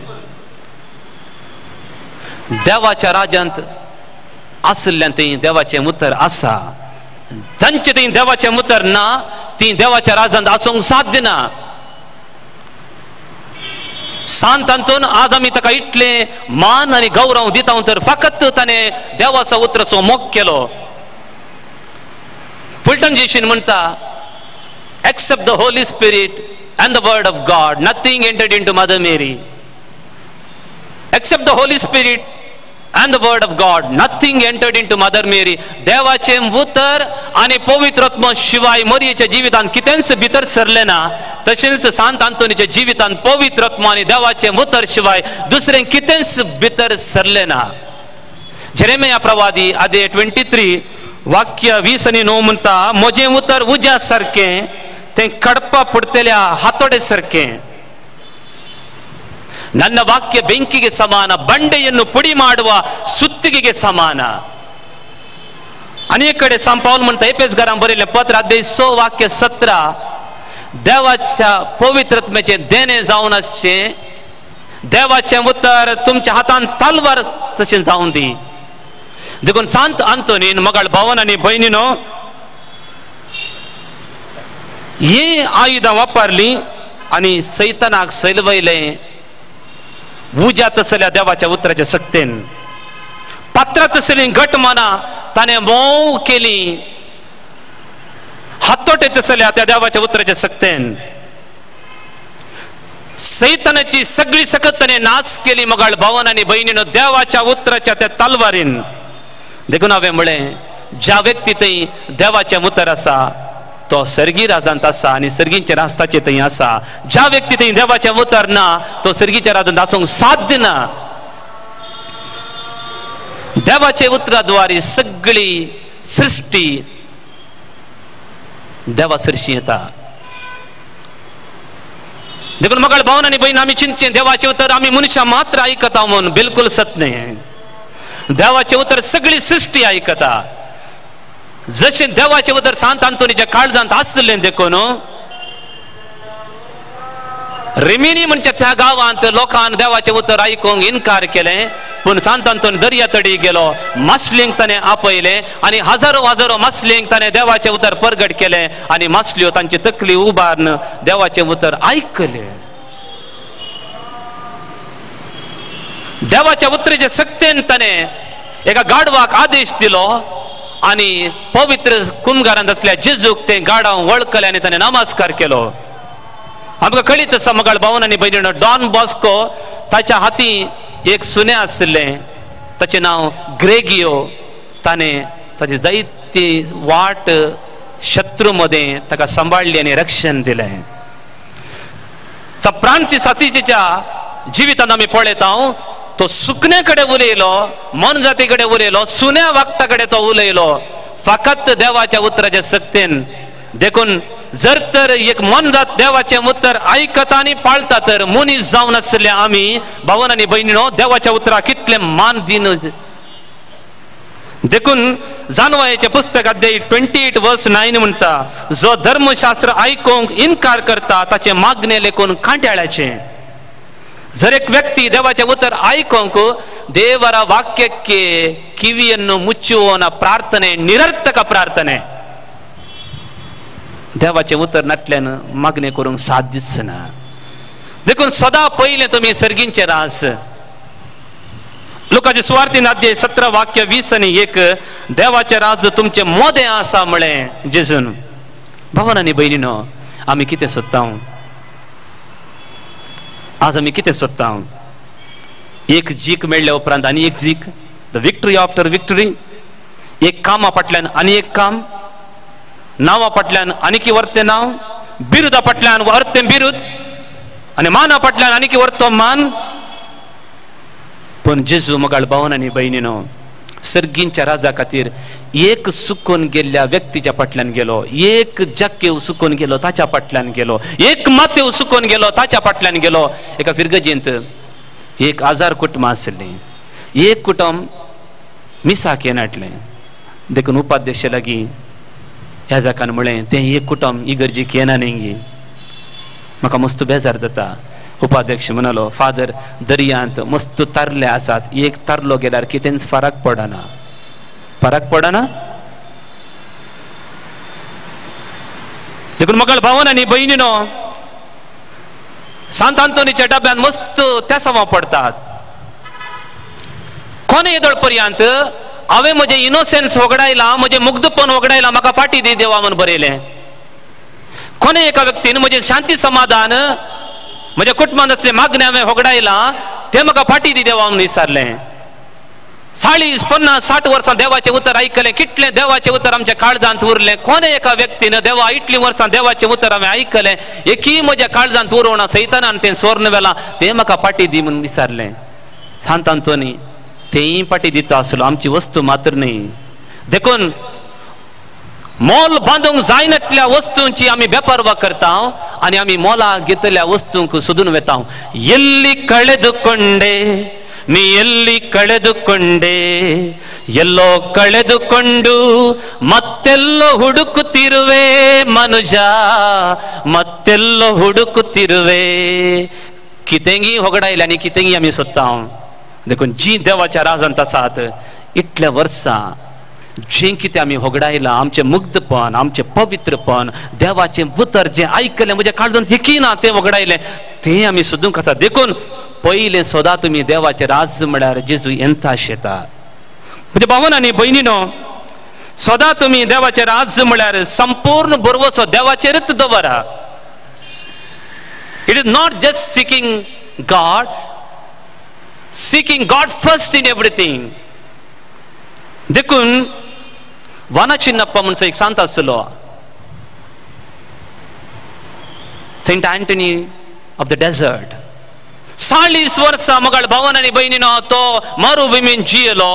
देवाच्या राज्यांत आशिल्ल्यान थंय देवाचें उतर आसा, तांचे थंय देवाचें उतर ना ती देवाच्या राज्यांत आसूंक साध्य ना. सांत आंतोन आज आमी ताका इतले मान आनी गौरव दिता तर फकत ताणें देवाचो उतराचो मोग केलो. फुलटन जेशीन म्हणटा, Except the Holy Spirit and the word of God nothing entered into Mother Mary. Except the Holy Spirit and the word of God nothing entered into Mother Mary. देवाचें उतर आनी पवित्र आत्मा शिवाय मरियेच्या जिवितांत कितेंच भितर सरलें ना. तशेंच सांत आंतोनीच्या जिवितांत पवित्र आत्मा आनी देवाचें उतर शिवाय दुसरें कितेंच भितर सरलें ना. जेरेमिया प्रवादी अध्याय 23 वाक्य 20 आनी 9 म्हणटा, म्हजें उतर उज्या सारकें, तें कडपा पडटल्या हातोडे सारकें. ನನ್ನ ವಾಕ್ಯ ಬೆಂಕಿಗೆ ಸಮಾನ, ಬಂಡೆಯನ್ನು ಪುಡಿ ಮಾಡುವ ಸುತ್ತಿಗೆಗೆ ಸಮಾನ. अनेक कडेन सांत पावल म्हणटा, एफेसकारांक बरयल्लें पत्र अध्याय 6 वाक्य 17, देवाच्या पवित्रत्मेचें देणें जावन आसचें, देवाचें उतर तुमच्या हातान तलवार तशें जावन दी. देखून सांत आंतोनीन मगाळ भावन आनी भयणीनो, ही आयुधां वापरली आनी सैतानाक सैलवयलें उज्यांत आसल्या देवाच्या उतराच्या सक्तेन. पात्रांत आसलीं घट मनां ताणें मोव केली हातोटेत आसल्या त्या देवाच्या उतराच्या सक्तेन. सैतानाची सगळी सकत ताणें नाच केली मगाळ भावन आनी भयणीनो देवाच्या उतराच्या त्या तलवारीन. देखून हांवें म्हळें ज्या व्यक्ती थंय देवाचें उतर आसा तो सर्गी राजांत आसा आनी सर्गींचे रास्ताचे थंय आसा. ज्या व्यक्ती थंय देवाचें उतर ना तो सर्गीच्या राजांत आसूंक साध्य ना. देवाचे उतराद्वारे सगळी सृष्टी देवा सरशी येता. देखून मगाळ भावन आनी भयण आमी चिंतचें देवाचें उतर आमी मनशां मात्र आयकता म्हणून बिलकुल सत न्हय. देवाचें उतर सगळी सृष्टी आयकता. जशें देवाचें उतर सांत आंतोनीच्या काळजांत आसलें देखून रिमिनी म्हणजे त्या गांवांत लोकान देवाचें उतर आयकूंक इनकार केलें, पूण सांत आंतोनी दर्या तडी गेलो, मासलींक ताणें आपयलें आनी हजारो हजारो मासलींक ताणें देवाचें उतर परगट केलें आनी मासल्यो तांची तकली उबारून देवाचें उतर आयकलें. देवाच्या उतराचे सक्तेन ताणें एका गाडवाक आदेश दिलो आनी पवित्र कुमगारांत आसल्या जेजूक तें गाडाव वळखलें आनी ताणें नमस्कार केलो. आमकां कळीत आसा मगाळ भावन आनी भयणीनो, डॉन बॉस्को ताच्या हाती एक सुनें आशिल्लें, ताचें नांव ग्रेगियो. ताणें ताची जायती वाट शत्रू मदें ताका सांबाळ्ळी आनी रक्षण दिलें. फ्रांसीस सातीच्या जिवितांत आमी पळयता तो सुकण्या कडेन उलयलो, मनजाती कडेन उलयलो, सुन्या वागटा कडेन तो उलयलो फकत देवाच्या उतराच्या सक्तेन. देखून जर तर एक मनजात देवाचें उतर आयकता आनी पाळता तर मनीस जावन आसले आमी भावन आनी भयणीनो देवाच्या उतराक कितलें मान दिन. देखून जानवायेचें पुस्तक अध्याय 28:9 म्हणटा, जो धर्मशास्त्र आयकूंक इनकार करता ताचें मागणें लेखून कांट्याळाचें. जर एक व्यक्ती देवाचें उतर आयकूंक ದೇವರ ವಾಕ್ಯಕ್ಕೆ ಕಿವಿಯನ್ನು ಮುಚ್ಚುವವನ ಪ್ರಾರ್ಥನೆ ನಿರರ್ಥಕ ಪ್ರಾರ್ಥನೆ. देवाचें उतर नातल्यान मागणें करूंक साध्यच ना. देखून सदां पयलें तुमी सर्गींचें रास. लोकांचे सुवार्थी अध्याय 17:20-1 देवाचें राज तुमचें मोदें आसा म्हळें जेजून. भावन आनी भयणीनो, आमी कितें सोदता? आज आमी कितें सोदता? एक जीक मेळ्ळ्या उपरांत आनी एक जीक, the victory after victory. एक कामा फाटल्यान आनी एक काम, नांवा फाटल्यान आनीकी वर्तें नांव, बिरुदा फाटल्यान वर्तें बिरुद, आनी माना फाटल्यान आनीकी वर्तो मान. पूण जेजू मगाळ भावन आनी भयणीनो सर्गींच्या राजा खातीर एक सुकून गेल्ल्या व्यक्तीच्या फाटल्यान गेलो, एक जाक्केव सुकून गेलो ताच्या फाटल्यान गेलो, एक मातेव सुकून गेलो ताच्या फाटल्यान गेलो. एका फिरगजेंत 1000 कुटुंबां आसलीं, एक कुटुंब मिसाक येनाटलें. देखून उपाध्यक्ष लागीं ह्या जाकान म्हळें, तें एक कुटुंब इगर्जीक येना न्ही, म्हाका मस्त बेजार जाता. उपाध्यक्ष म्हणालो, फादर दर्यांत मस्त तारले आसात, एक तारलो गेल्यार कितेंच फरक पडना. फरक पडना. देखून मगाळ भावन आनी भयणीनो सांत आंतोनीच्या डब्यांत मस्त तेसांवां पडतात. कोणे येदोळ पर्यंत हांवें म्हजें इनोसेन्स वगडायलां, म्हजें मुग्धपण वगडायलां, म्हाका फाटी दी देवा म्हूण बरयलें. कोणे एका व्यक्तीन म्हजें शांती समाधान, म्हज्या कुटुंबांत आसलें मागणें हांवें होगडायलां, तें म्हाका फाटी दी देवा म्हूण विचारलें. 40, 50, 60 वर्सां देवाचें उतर आयकलें, कितलें देवाचें उतर आमच्या काळजांत उरलें. कोणे एका व्यक्तीन देवा इतलीं वर्सां देवाचें उतर हांवें आयकलें, एकूय म्हज्या काळजांत उरोवना सैतानान तें सोर्ण वेलां, तें म्हाका फाटी दी म्हूण विचारलें. सांत आंतोनी तेंय फाटी दिता आसलो, आमची वस्तू मात्र न्ही. देखून मोल बांदूंक जायनातल्या वस्तूंची आमी बेपर्वा करता आनी आमी मोलाक घेतल्या वस्तूंक सोदून वेता. एल्ली कळेदुकोंडे ನೀ ಎಲ್ಲಿ ಕಳೆದುಕೊಂಡೆ, ಎಲ್ಲೋ ಕಳೆದುಕೊಂಡು ಮತ್ತೆಲ್ಲೋ ಹುಡುಕುತ್ತಿರುವೆ ಮನುಜ, ಮತ್ತೆಲ್ಲೋ ಹುಡುಕುತ್ತಿರುವೆ. कितेंगी होगडायले आनी कितेंगी आमी सोदता. देखून जी देवाच्या राजांत आसात इतल्या वर्सां जें कितें आमी होगडायलां, आमचें मुग्धपण, आमचें पवित्रपण, देवाचें उतर जें आयकलें म्हज्या काळजांत यकीन ना तें होगडायलें, तें आमी सोदूंक आसा. देखून पयलें सोदा तुमी देवाचें राज म्हळ्यार जेजू येता शेता. म्हज्या भावन आनी भयणीनो, सदा तुमी देवाचें राज म्हळ्यार संपूर्ण भरवसो देवाचेरच दवरा. It is not just seeking God, seeking God first in everything. देखून वानाचिन्नप्पा म्हणचो एक सांत आसलो, Saint Anthony of the desert. 40 वर्सां मगाळ भावन आनी भयणीनो तो मरुभुमीन जियेलो.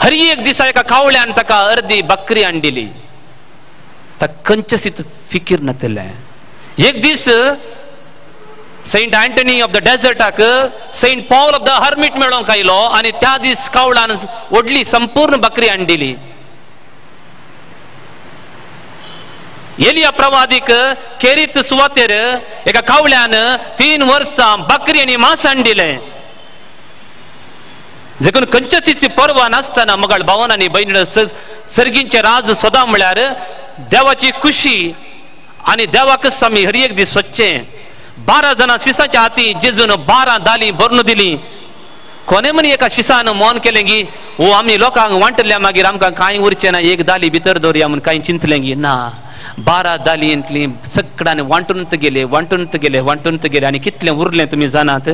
हर एक दिसा एका कावळ्यान ताका अर्दी बकरी हाडिल्ली. ताका खंयचेच फिकीर नाशिल्लें. एक दीस सेंट अँटनी ऑफ the डेझर्टाक Saint Paul of the hermit मेळोवंक आयलो आनी त्या दीस कावळान व्हडली संपूर्ण बकरी हाडिल्ली. एलिया प्रवादीक केरीत सुवातेर एका कावळ्यान 3 वर्सां बकरी आनी मांस हाडिल्लें. देखून खंयच्याच पर्वा नासतना मगाळ भावन आनी भयणी सर्गींचे राज सोदा म्हळ्यार देवाची खुशी आनी देवाकच आमी हर एक दीस सोदचें. 12 जाणां शिसाच्या हाती जेजून 12 दाली भरून दिली. कोणे म्हण एका शिसान मौन केलें की ओ आमी लोकांक वांटल्या मागीर आमकां कांय उरचें ना, एक दाली भितर दवरया म्हूण कांय चिंतलें की ना. 12 दालयेंतली सगळ्यांनी वांटूनच गेले, वांटूनच गेले, वांटूनच गेले आनी कितलें उरलें तुमी जाणात?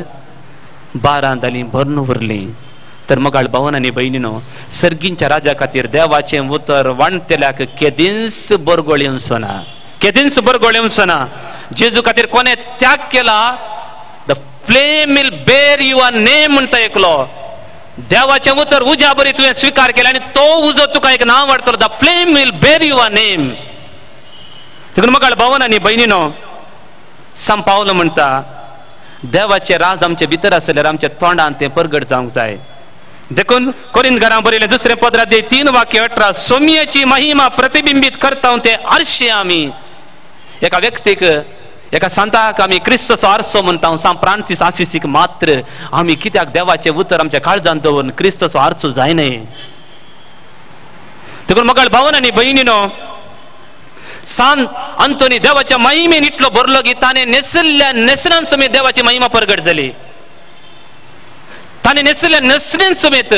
12 दाली भरून उरलीं. तर मगाळ भावन आनी भयणीनो, सर्गींच्या राजा खातीर देवाचें उतर वांटल्याक केदींच बरगोळ येवचो ना, केदींच बरगोळ येवचो ना. जेजू खातीर कोणे त्याग केला, the flame will bear your name म्हणटा एकलो. देवाचें उतर उज्या बरी तुवें स्विकार केलें आनी तो उजो तुका एक नांव वाडटलो, the flame will bear your name. देखून मगाळ भावन आनी भयणीनो, सांत पावलो म्हणटा देवाचें राज आमचे भितर आसल्यार आमच्या तोंडान तें परगट जावंक जाय. देखून कोरिंथ घरां बरयलें 2 पत्राध्याय 3:18, सोमयेची महिमा प्रतिबिंबीत करता ते आरशे आमी. एका व्यक्तीक, एका सांताक आमी क्रिस्तचो आरसो म्हणटा, सांत फ्रांसीस आसिसीक मात्र आमी कित्याक देवाचें उतर आमच्या काळजांत दवरून क्रिस्तचो आरसो जायना. देखून मगाळ भावन आनी भयणीनो, सांत अंतोनी देवाच्या महिमेन इतलो भरलो की ताणें न्हेसल्ल्या न्हेसणान समेत देवाची महिमा परगट जाली. ताणें न्हेसल्ल्या न्हेसणेन समेत.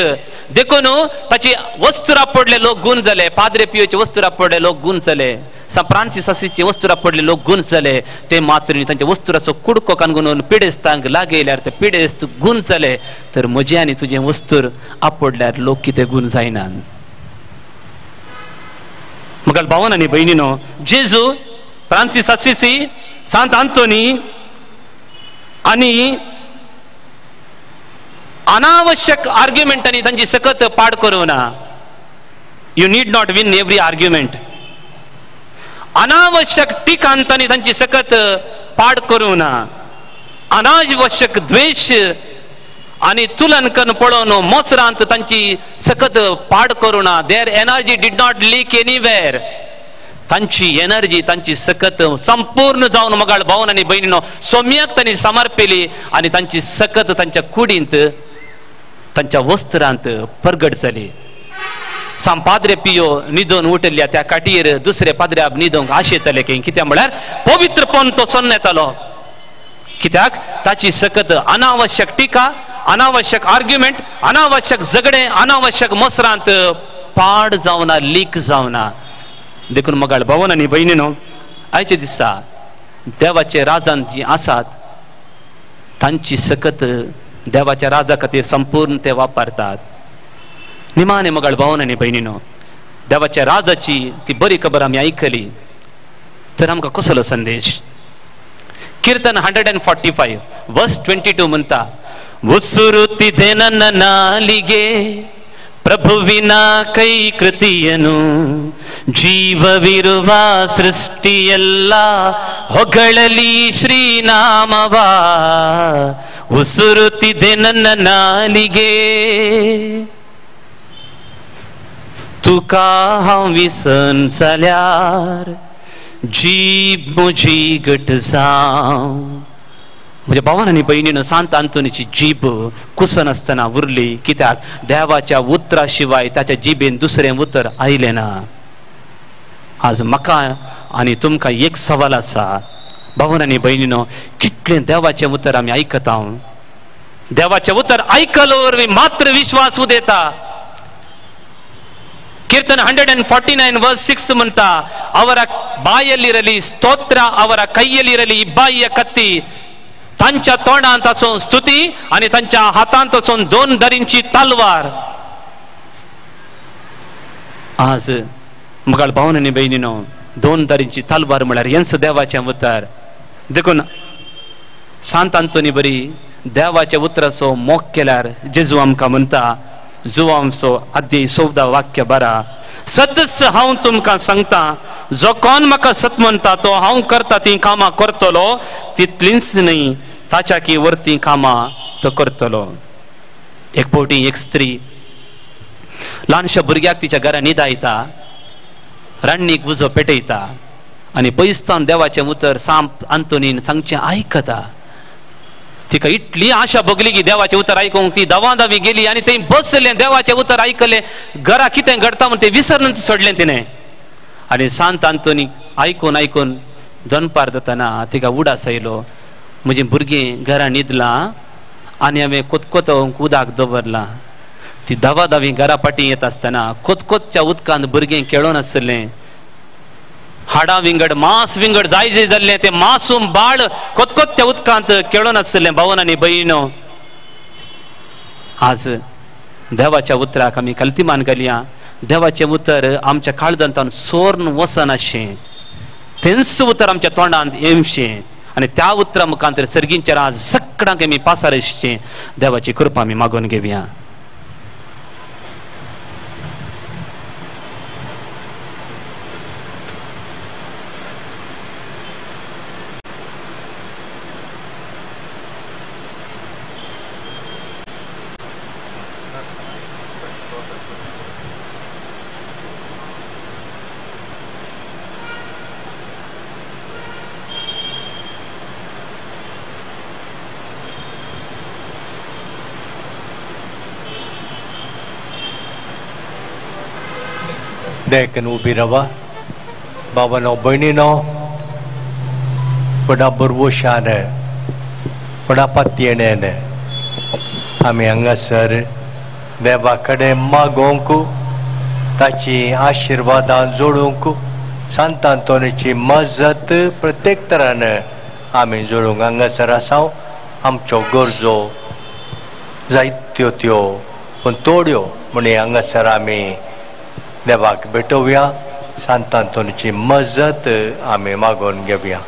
देखून ताची वस्तुरा पडले लोक गूण जाले, पाद्रे पियोचे वस्तुरा पडले लोक गूण जाले, सांत फ्रांसीस आसिसीचे वस्तुरा पडले लोक गूण जाले. ते मात्र तांच्या वस्तुराचो कुडको कानगून पिडेस्तांक लागयल्यार ते पिडेस्त गूण जाले. तर म्हजें आनी तुजें वस्तूर आपडल्यार लोक कितें गूण जायनात. मगाळ भावन आनी भयणीनो, जेजू, फ्रांसीस आसिसी, सांत अंतोनी आनी अनावश्यक आर्ग्युमेंटांनी तांची सकत पाड करूं ना. You need not win every argument. अनावश्यक टिकान तांणी तांची सकत पाड करूं ना. अनावश्यक द्वेश आनी तुलन करून पळोवन मोसरांत तांची सकत पाड करूं ना. Their energy did not leak anywhere. तांची एनर्जी, तांची सकत संपूर्ण जावन मगाळ भावन आनी भयणीनो सोम्याक तांणी समर्पिली आनी तांची सकत तांच्या कुडींत, तांच्या वस्त्रांत परगट जाली. सांत पाद्रे पियो न्हिदून उठिल्ल्या त्या काटयेर दुसरे पाद्र्याक न्हिदोंक आशेताले की कित्याक म्हळ्यार पवित्रपण तो सोन्न येतालो. कित्याक ताची सकत अनावश्यक टिका, अनावश्यक आर्ग्युमेंट, अनावश्यक झगडें, अनावश्यक मसरांत पाड जावना, लीक जावना. देखून मगाळ भावन आनी भयणीनो, आयच्या दिसा देवाचे राजान जी आसात तांची सकत देवाच्या राजा खातीर संपूर्ण ते वापरतात. निमाणे मगाळ भावन आनी भयणीनो, देवाच्या राजाची ती बरी खबर आमी आयकली तर आमकां कसलो संदेश? कीर्तन 145 वर्स 22 म्हणटा, ಉಸುರುತ್ತಿದೆ ನನ್ನ ನಾಲಿಗೆ ಪ್ರಭುವಿನ ಕೈ ಕೃತಿಯನು, ಜೀವವಿರುವ ಸೃಷ್ಟಿಯೆಲ್ಲ ಹೊಗಳಲಿ ಶ್ರೀನಾಮವ, ಉಸುರುತ್ತಿದೆ ನನ್ನ ನಾಲಿಗೆ. तुका हांव विसन जाल्यार जीब म्हजी घट जावं, म्हज्या भावान आनी भयणीन सांत आंतोनीची जीब कुसनासतना उरली, कित्याक देवाच्या उतरा शिवाय ताच्या जिबेन दुसरें उतर आयलें ना. आज म्हाका आनी तुमकां एक सवाल आसा, भावान आनी भयणीनो, कितलें देवाचें उतर आमी आयकता? देवाचें उतर आयकल वरवीं मात्र विश्वास उदेता. कीರ್ತन 149:6 म्हणटा, ಅವರ ಬಾಯಲ್ಲಿರಲಿ ಸ್ತೋತ್ರ, ಅವರ ಕೈಯಲ್ಲಿರಲಿ ಇಬ್ಬಾಯಿಯ ಕತ್ತಿ, तांच्या तोंडांत आसून स्तुती आनी तांच्या हातांत आसून दोन दरींची तलवार. आज मगाळ भावन आनी भयणीनो, दोन दरींची तलवार म्हळ्यार हेंच देवाचें उतर. देखून सांत आंतोनी बरी देवाच्या उतराचो मोग केल्यार जेजू आमकां म्हणटा, जुवांचो अध्याय 14 वाक्य 12, सतच हांव तुमकां सांगता, जो कोण म्हाका सत म्हणटा तो हांव करता तीं कामां करतलो, तितलींच न्हय ताच्या की वरतीं कामां तो करतलो. एक फावटी एक स्त्री ल्हानशा भुरग्याक तिच्या घरा न्हिदायता, रान्नीक उजो पेटयता आनी पयसतान देवाचें उतर सांत आंतोनीन सांगचें आयकता. तिका इतली आशा भोगली की देवाचें उतर आयकूंक ती धांवाधावी गेली आनी थंय बसलें, देवाचें उतर आयकलें, घरा कितें घडटा म्हूण तें विसरून सोडलें तिणें. आनी सांत आंतोनीक आयकून आयकून दनपार जातना तिका उडास आयलो, म्हजीं भुरगीं घरा न्हिदलां आनी हांवें कोतकोतोवंक उदक दवरलां. ती धांवाधावी घरा फाटीं येता आसतना कोतकोतच्या उदकांत भुरगें खेळोन आसलें, हाडां विंगड मांस विंगड जाय जाय जाल्लें तें मासूम बाळ कोतकोत्या उदकांत खेळोन आसलें. भावन आनी भयणो, आज देवाच्या उतराक आमी कल्तिमान घालया. देवाचें उतर आमच्या काळजांत सोर्न वचनाशें, तेंच उतर आमच्या तोंडांत येवचें आनी त्या उतरा मुखांतर सर्गींच्या राज सगळ्यांक आमी पासार आसचें. देवाची कृपा आमी मागून घेवया. देखून उबी रावा बाबानो भयणीनो, व्हडा भरवशान व्हडा पातयेणेन आमी हांगासर देवा कडेन मागोवंक, ताची आशिर्वादां जोडूंक, सांत आंतोनीची मजत प्रत्येक तरान आमी जोडूंक हांगासर आसा. आमच्यो गरजो जायत्यो त्यो पूण थोड्यो म्हण हांगासर आमी देवाक भेटोवया, सांत आंतोनीची मजत आमी मागोवन घेवया.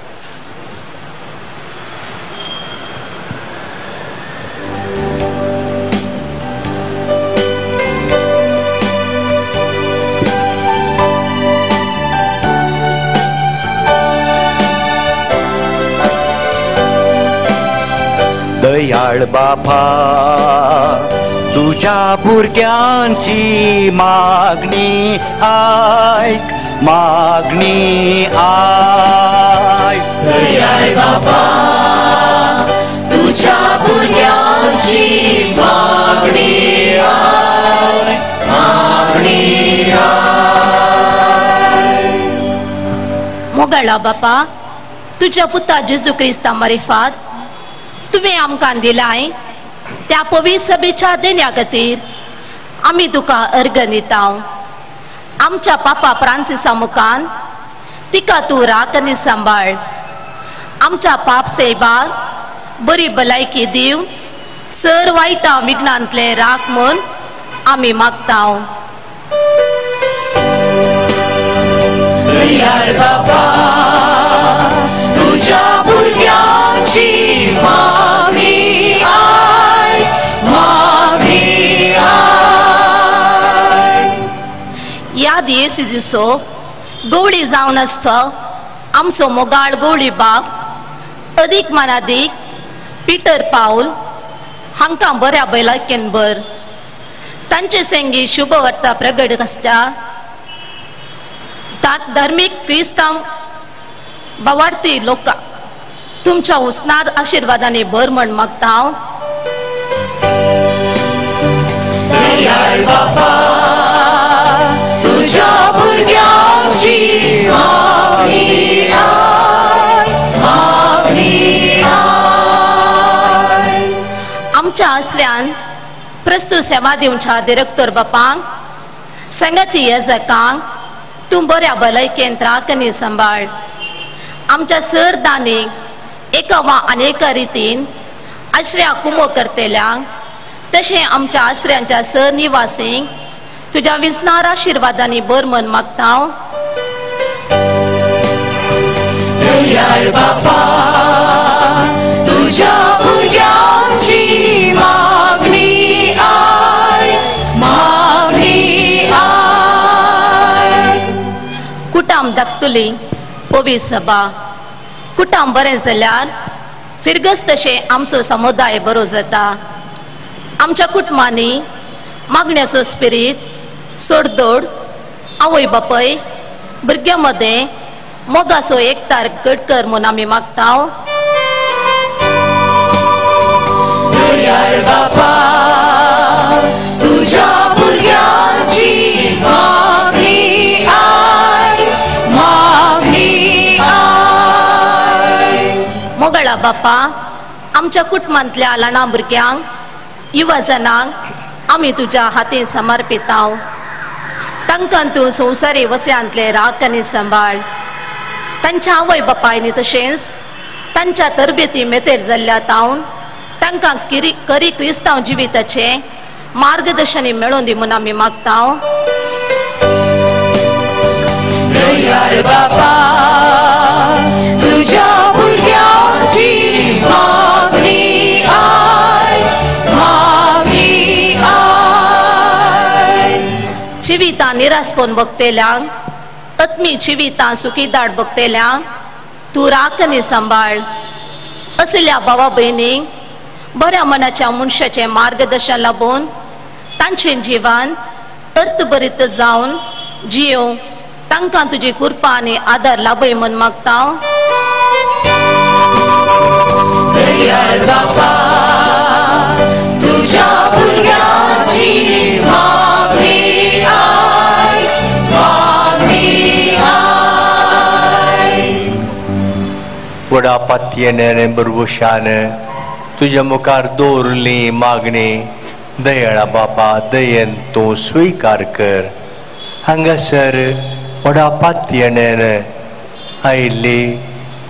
दयाळ बापा, तुझ्या भुरग्यांची मागणी आयक, मागणी आयक. दयाळ बापा, तुझ्या भुरग्यांची मागणी आयक, मागणी आयक. मोगाळा बापा, तुझ्या पुता जेजू क्रिस्ता मारिफात तुवें आमकां दिलाय त्या पवित्र सभेच्या देण्या खातीर आमी तुका अर्घ दिता. आमच्या पापा फ्रांसिसा मुखान तिका तूं राख आनी सांबाळ. आमच्या पाप सेबाक बरी भलायकी दिवन सर वायटा विघ्नांतले राख म्हूण आमी मागता. दयाळ बापा, तुझ्या भुरग्यांची मागणी आयक, मागणी आयक. याद येसो गवळी जावन आसचो आमचो मोगाळ गवळी बाब अदीक मानादीक पिटर पावल हांकां बऱ्या भलायकेन भर. तांचे संगी शुभवार्ता प्रगट आसच्या धार्मीक क्रिस्तांव बावार्थी लोकांक तुमच्या उसनार आशिर्वादांनी भर म्हण मागता हांव. दयाळ बापा तुझ्या भुरग्यांची मागणी आय, मागणी आय. आमच्या आसऱ्यान प्रस्तुत सेवा दिवच्या दिरक्तोर बापांक संगती येजकांक तूं बऱ्या भलायकेन राख आनी सांबाळ. आमच्या सर दानीक एका वा अनेका रितीन आश्र्या कुमो करतल्यांक तशें आमच्या आसऱ्यांच्या सर निवासींक तुज्या विसनार आशिर्वादांनी भर मन मागता हांव. दयाळ बापा तुझ्या भुरग्यांची मागणी आय, मागणी आय. कुटाम धाकटुली पवी सभा कुटाम बरें जाल्यार फिरगस तशें आमचो समुदाय बरो जाता. आमच्या कुटुंबांनी मागण्याचो स्पिरीत सोडदोड आवय बापय भुरग्यां मदें मोगाचो एकतार घट कर म्हूण आमी मागता. दयाळ बापा तुझ्या भुरग्यांची मागणी आय, मागणी आय. मोगाळा बापा आमच्या कुटुंबांतल्या ल्हाना भुरग्यांक युवा जनांक आमी तुज्या हातीन समर्पिताव. तांकां तूं संवसारी वस्यांतले राख आनी सांबाळ. तांच्या आवय बापायनी तशेंच तांच्या तरबेती मेतेर जाल्ल्या तावन तांकां करी क्रिस्तांव जिविताचें मार्गदर्शन मेळोवन दी म्हूण आमी मागता. दयाळ बापा तुझ्या भुरग्यांची मागणी आय, मागणी आय. जिवितां निरासपण बघतल्यांक आत्मी जिवितां सुखीदाट बघतल्यांक तूं राख आनी सांबाळ. असल्या भावा भयणींक बऱ्या मनाच्या मनशाचें मार्गदर्शन लाबून तांचें जिवन अर्थभरीत जावन जियोवंक तांकां तुजी कृपा आनी आदार लाभय म्हूण मागता. दयाळ बापा तुझ्या भुरग्यांची मागणी आय, मागणी आय. व्हडा पातयेन बरवशान तुज्या मुखार दवरली मागणी दयाळा बापा दयेन तूं स्विकार कर. हांगासर व्हडा पातयेन आयिल्ली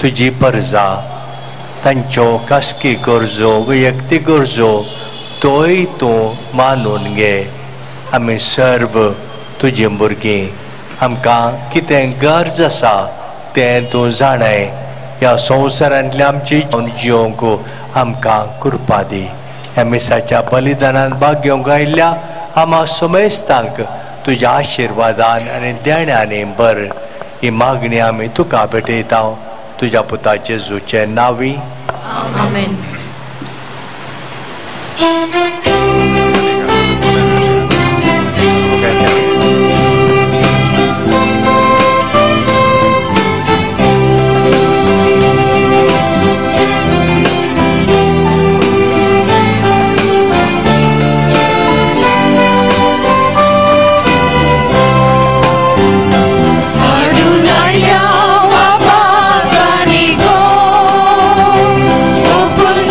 तुजी परजा तांच्यो खासगी गरजो वैयक्तीक गरजो तोय तूं मानून घे. आमी सर्व तुजी भुरगीं आमकां कितें गरज आसा तें तूं जाणाय. ह्या संवसारांतल्या आमची जिवंक आमकां कृपा दी. ह्या मिसाच्या बलिदानान भाग घेवंक आयिल्ल्या आमा समेस्तांक तुज्या आशिर्वादान आनी देण्यानी भर. ही मागणी आमी तुका भेटयता तुज्या पुता जेजूचे नांवी. आमेन. Open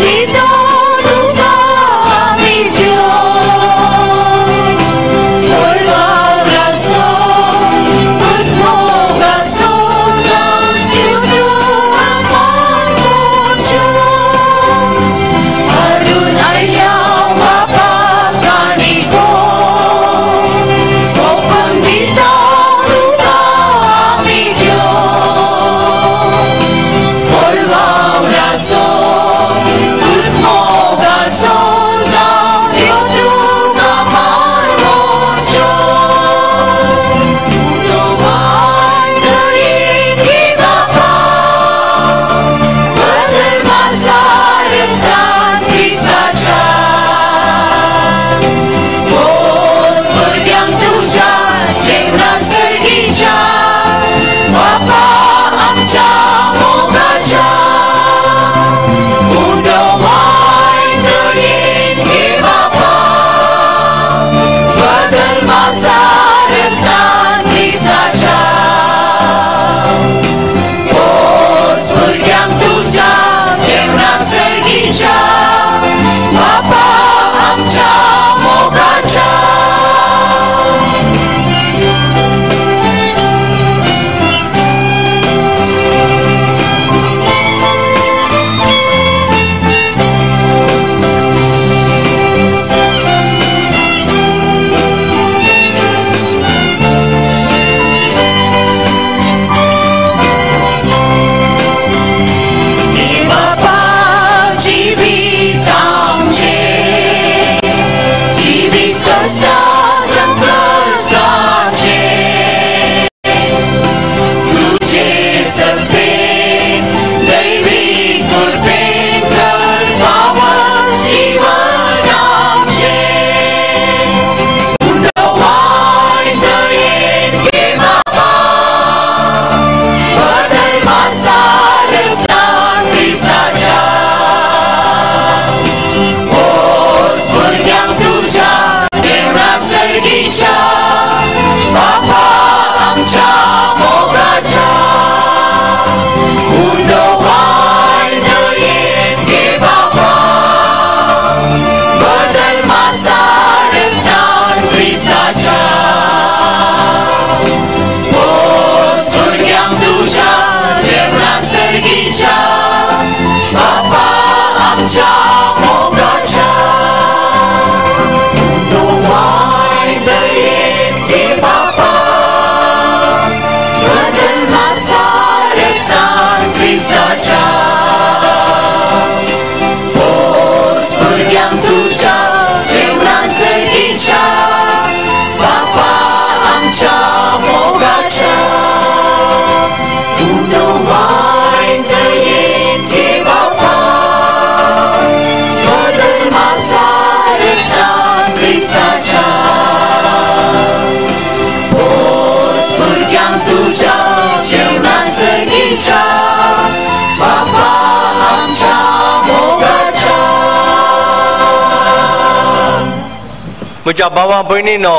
म्हज्या भावा भयणीनो,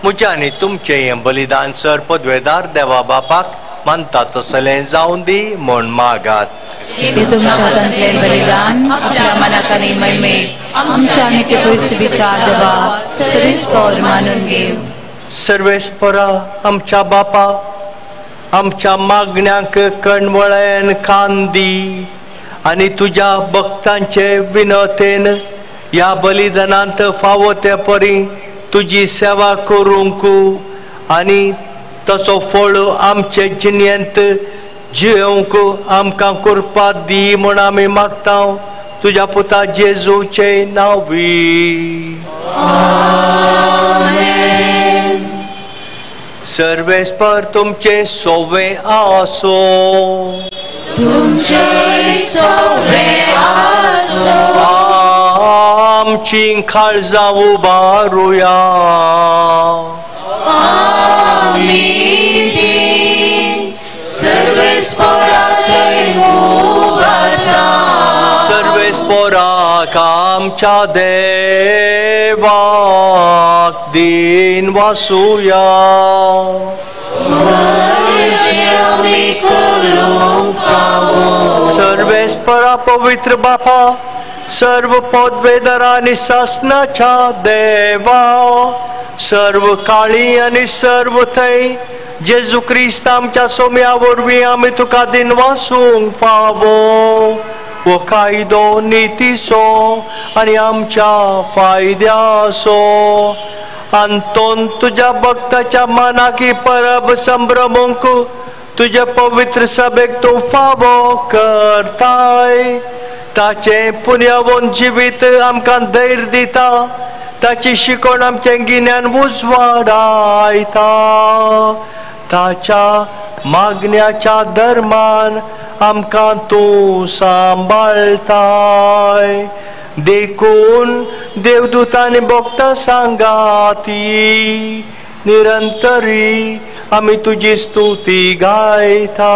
म्हज्या आनी तुमचें हें बलिदान सर पदवेदार देवा बापाक मानता तसलें जावं दी म्हूण मागात. तुमच्या हातांतलें बलिदान आपल्या मनाक आनी महिमेक आमच्या आनी पयसुबीच्या देवा सर्वेस्पर मानून घेव. सर्वेस्परा आमच्या बापा, आमच्या मागण्यांक कणवळ्यान कान दी आनी तुज्या भक्तांचे विनतेन ह्या बलिदानांत फावो ते परी तुजी सेवा करूंक आनी तसो फळ आमचे जिणेंत जियोवंक आमकां कृपा दी म्हूण आमी मागता तुज्या पुता जेजूचे नांवी. सर्वेस्पर तुमचे सोवे आसो. तुमचे सोवे आसो. आमची काळजां उबारुया. आमी सर्वेस्पराक उबारता. सर्वेस्पराक आमच्या देवाक दिन वासुया. सर्वेस्परा पवित्र बापा, सर्व पदवेदार आनी सासनाच्या देवा, सर्व काळी आनी सर्व थंय जेजू क्रिस्त आमच्या सोम्या वरवीं आमी तुका दिन वासूंक फावो. हो कायदो नितीचो आनी आमच्या फायद्याचो अंतोन तुज्या भक्ताच्या मनाक ही परब संभ्रमूंक तुज्या पवित्र सभेक तूं फावो करताय. ताचें पुण्यावन जिवीत आमकां धैर्य दिता, ताची शिकवण आमचें गिन्यान उजवाडायता. ताच्या मागण्याच्या धर्मान आमकां तूं सांबाळताय. देखून देवदूतांनी भक्तां सांगाती निरंतरी आमी तुजी स्तुती गायता.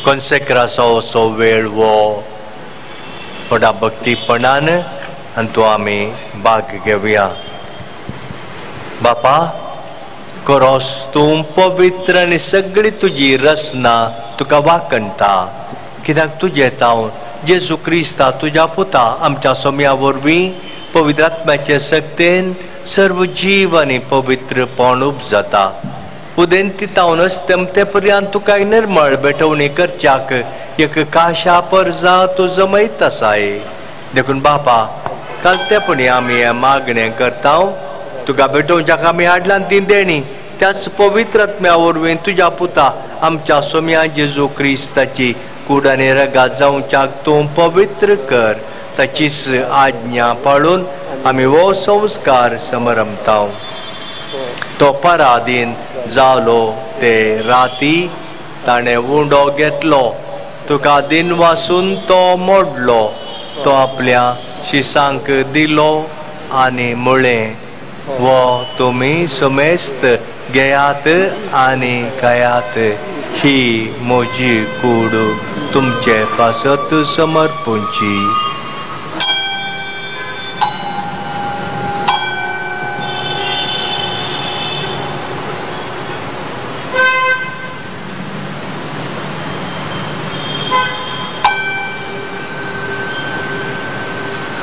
कॉन्सेक्रासो असो वेळ वो व्हडा भक्तीपणान आनी तो आमी भाग घेवया. बापा, करोस तूं पवित्र आनी सगळी तुजी रचना तुका वाकणटा, कित्याक तुजें तावन जेजू क्रिस्ता तुज्या पुता आमच्या सोम्या वरवीं पवित्र आत्म्याचे सक्तेन सर्व जीव आनी पवित्रपण उपजाता. उदेंती तावन अस्तमते पर्यंत तुका निर्मळ भेटवणी करच्याक एक काशा परजा तूं जमयत आसाय. देखून बापा, कालतेपणी आमी हें मागणें करता, तुका भेटोवच्याक आमी हाडल्यान ती देणी त्याच पवित्र आत्म्या वरवीं तुज्या पुता आमच्या सोम्या जेजू क्रिस्ताची कूड आनी रगात जावच्याक तूं पवित्र कर. ताचीच आज्ञा पाळून आमी हो संस्कार समरमता. तो पराधीन जालो ते राती ताणें उंडो घेतलो, तुका दिन वासून तो मोडलो, तो आपल्या शिसांक दिलो आनी म्हळें, वो तुमी समेस्त घेयात आनी खायात, ही म्हजी कूड तुमचे पासत समर्पूंची.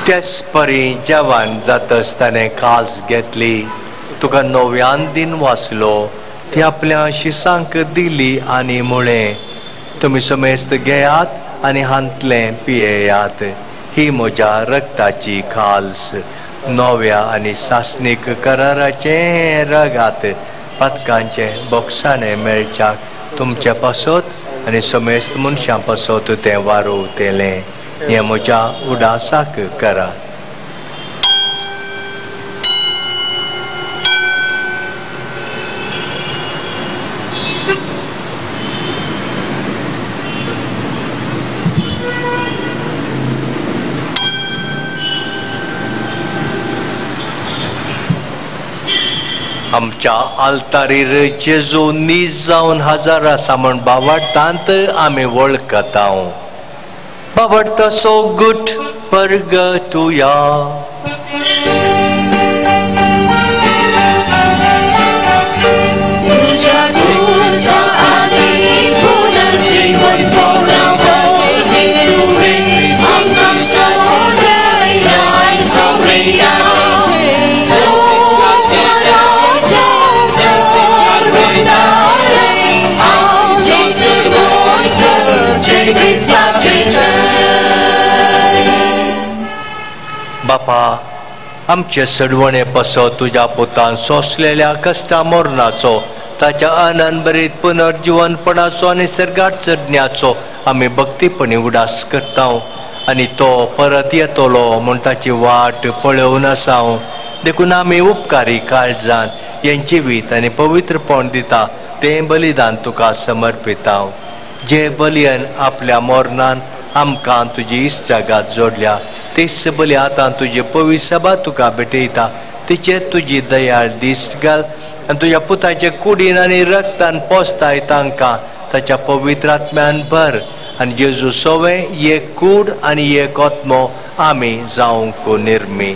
तेच परी जेवण जातच ताणें कास घेतली, तुका नव्यान दिन वाचलो, ती आपल्या शिसांक दिली आनी म्हळें, तुमी समेस्त घेयात आनी हांतलें पियेयात, ही म्हज्या रक्ताची खाल्स, नव्या आनी सासणीक कराराचें रगात, पातकांचें बोगसाणें मेळच्याक तुमचे पासत आनी समेस्त मनशां पासत तें वारोवतेलें. हें म्हज्या उडासाक करात. आमच्या आल्तारीर जेजू नीज जावन हजर आसा म्हण बावडटांत आमी वळखता. बावडटाचो गुट परगटुया. बापा, आमचे सडवणे पासत तुज्या पुतान सोंसलेल्या कश्टा मरणाचो, ताच्या आनंदभरीत पुनर्जिवनपणाचो आनी सर्गात चडण्याचो आमी भक्तीपणी उडास करता आनी तो परत येतलो म्हूण ताची वाट पळोवन आसा. देखून आमी उपकारी काळजान हें जिवीत आनी पवित्रपण दिता तें बलिदान तुका समर्पिता. जे बलियन आपल्या मरणान आमकां तुजी इश्टागात जोडल्या, तेच बली आतां तुजी पवित्र सभा तुका भेटयता, तिचेर तुजी दयाळ दिश्ट घाल आनी तुज्या पुताचे कुडीन आनी रक्तान पोसताय तांकां ताच्या पवित्र आत्म्यान भर आनी जेजू सोवे एक कूड आनी एक आत्मो आमी जावंक निर्मी.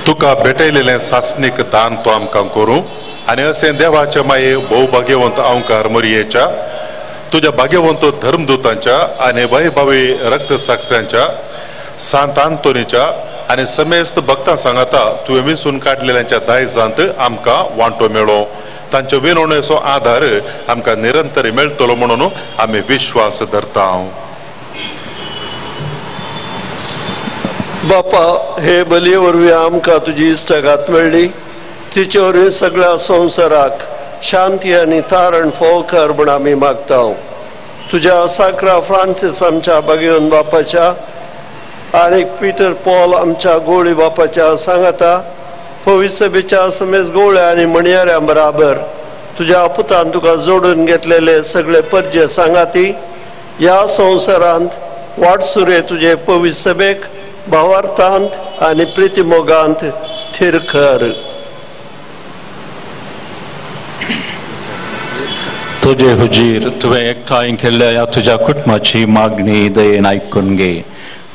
तुका भेटयलेलें सासणीक दान तो आमकां करूं आनी अशें देवाच्या माये भोव भाग्यवंत अंकार मरियेच्या, तुज्या भाग्यवंत धर्मदूतांच्या आनी वैभवी रक्तसाक्षांच्या, सांत आंतोनीच्या आनी समेस्त भक्तां सांगाता तुवें विंचून काडलेल्यांच्या दायजांत आमकां वांटो मेळो. तांच्या विनवणेचो आदार आमकां निरंतर मेळटलो म्हणून आमी विश्वास धरता. बापा, हे बलये वरवीं आमकां तुजी इश्टागात मेळ्ळी, तिचे वरवीं सगळ्या संवसाराक शांती आनी तारण फोव कर म्हूण आमी मागता. तुज्या साक्रा फ्रांसीस आमच्या भाग्यवंत बापाच्या आनी पिटर पॉल आमच्या गोळी बापाच्या सांगाता पवित्र सभेच्या समेज गोळ्या आनी म्हणयाऱ्यां बराबर तुज्या पुतान तुका जोडून घेतलेले सगळे परजे सांगाती ह्या संवसारांत वाटसुरे तुजे पवित्र सभेक भावार्थांत आनी प्रितीमोगांत थीर कर. तुजे हुजीर तुवें एकठांय केल्ल्या ह्या तुज्या कुटुंबाची मागणी दयेन आयकून घे.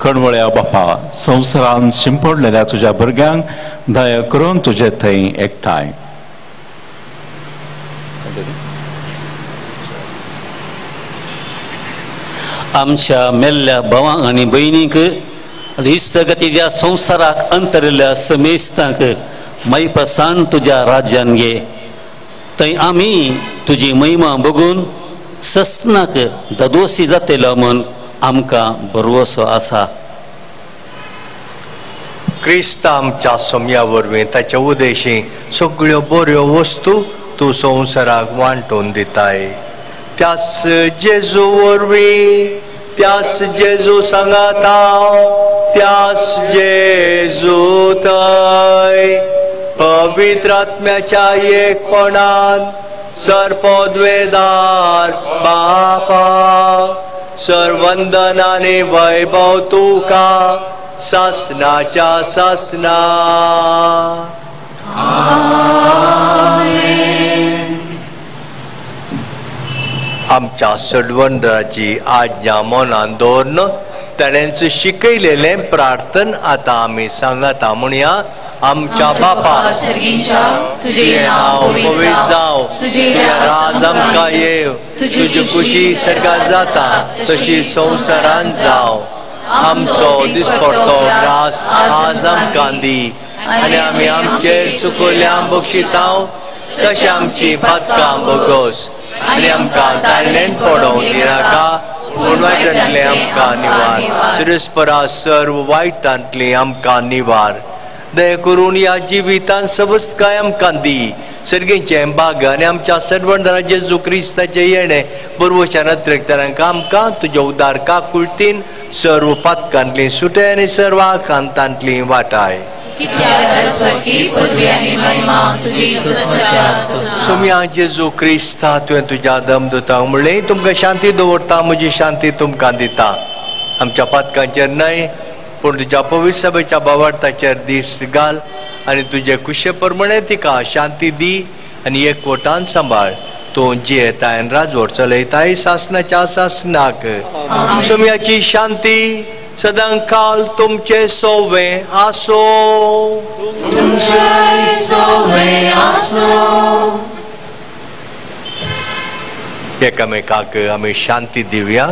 कणवळ्या बापा, संवसारान शिंपडलेल्या तुज्या भुरग्यांक दया करून तुजे थंय एकठांय. आमच्या मेल्ल्या भावांक आनी भयणींक इश्टगतीच्या संवसाराक अंतरिल्ल्या समेस्तांक मैपसान तुज्या राज्यान घे. थंय आमी तुजी महिमा बघून ससनाक ददोशी जातलो म्हूण आमकां भरवसो आसा. क्रिस्त आमच्या सोम्या वरवीं ताच्या उदेशी सगळ्यो बऱ्यो वस्तू तूं संवसाराक वांटून दिताय. त्याच जेजू वरवीं, त्याच जेजू सांगाता, त्याच जेजू थंय पवित्र आत्म्याच्या एकपणान सर्पद्वेदार बापा सर्वंदन आनी वैभव तुका सासनाच्या सासना. आमच्या सडवंदराची आज्ञा मनान दवरून ताणेंच शिकयलेलें प्रार्थन आतां आमी सांगता. म्हणया, आमच्या बापा, तुजें नांव पवित्र जावं, जावं, तुजें राज आमकां येवं, तुजी खुशी सर्गात जाता तशी संवसारान जावं. आमचो दिसपडतो ग्रास आज आमकां दी आनी आमी आमचेर चुकयल्या बक्षितांव तशें आमची पातकां भोगोस आनी आमकां ताळ्ळेन पडोवंक दिनाका, पूण वायटांतलें आमकां निवार. सुरेस्परा सर्व वायटांतलें आमकां निवार. दया करून ह्या जिवितान सवस्तकाय आमकां दी. सर्गेचें बाग आनी आमच्या सर्वणदारा जेजू क्रिस्ताचें येणें बरवच्या नत्रेकतारांक आमकां तुज्या उदार काकुळटीन सर्व पातकांतलीं सुटय आनी सर्व आकांतांतलीं वाटाय. सोम्या जेजू क्रिस्ता, तुवें तुज्या दमदुतांक म्हणलें, तुमकां शांती दवरता, म्हजी शांती तुमकां दिता. आमच्या पातकांचेर न्हय पूण तुज्या पवित्र सभेच्या बावार्थाचेर दीस घाल आनी तुजे कुशे प्रमाणे तिका शांती दी आनी एकवटान सांबाळ. तूं जियेताय आनी राजवट चलयताय सासनाच्या सासनाक. सोम्याची शांती सदां काल तुमचे सोवे आसो. एकामेकाक आमी शांती दिवया.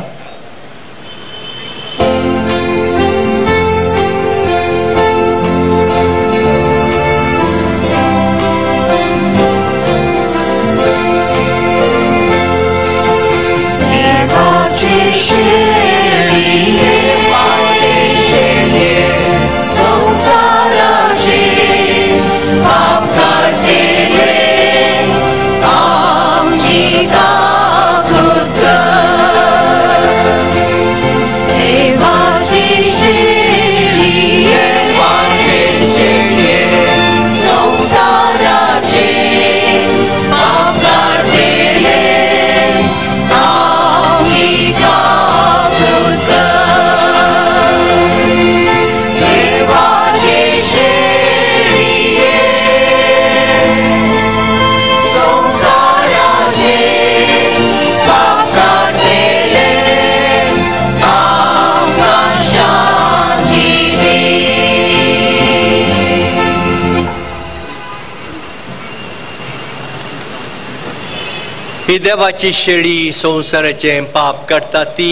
ही देवाची शेळी संवसाराचें पाप काडटा ती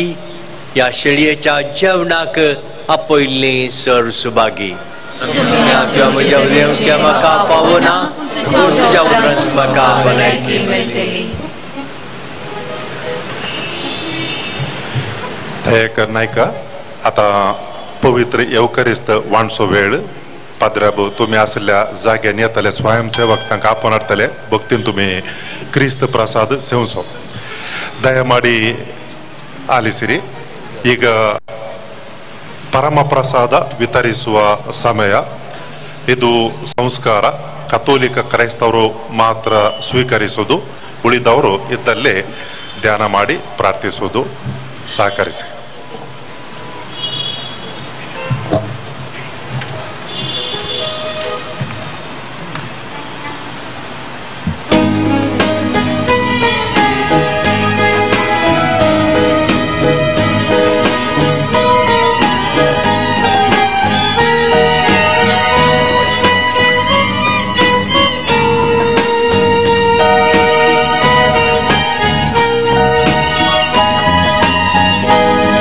ह्या शेळयेच्या जेवणाक आपयल्ली सर सुभागी. म्हज्या म्हाका पावना पूण तुज्या उपरांत म्हाका भलायकी मेळटली. दयाकर नायका, आतां पवित्र येवकरिस्त वाणसो वेळ. पाद्राब तुमी आशिल्ल्या जाग्यान येतले स्वयंसेवक तांकां आपोवन हाडटले. भक्तीन तुमी क्रिस्त प्रसाद सेवचो. ದಯಮಾಡಿ ಆಲಿಸಿರಿ. ಈಗ ಪರಮಪ್ರಸಾದ ವಿತರಿಸುವ ಸಮಯ. ಇದು ಸಂಸ್ಕಾರ ಕಥೋಲಿಕ ಕ್ರೈಸ್ತವರು ಮಾತ್ರ ಸ್ವೀಕರಿಸುವುದು, ಉಳಿದವರು ಇದ್ದಲ್ಲೇ ಧ್ಯಾನ ಮಾಡಿ ಪ್ರಾರ್ಥಿಸುವುದು. ಸಹಕರಿಸಿ. Thank you.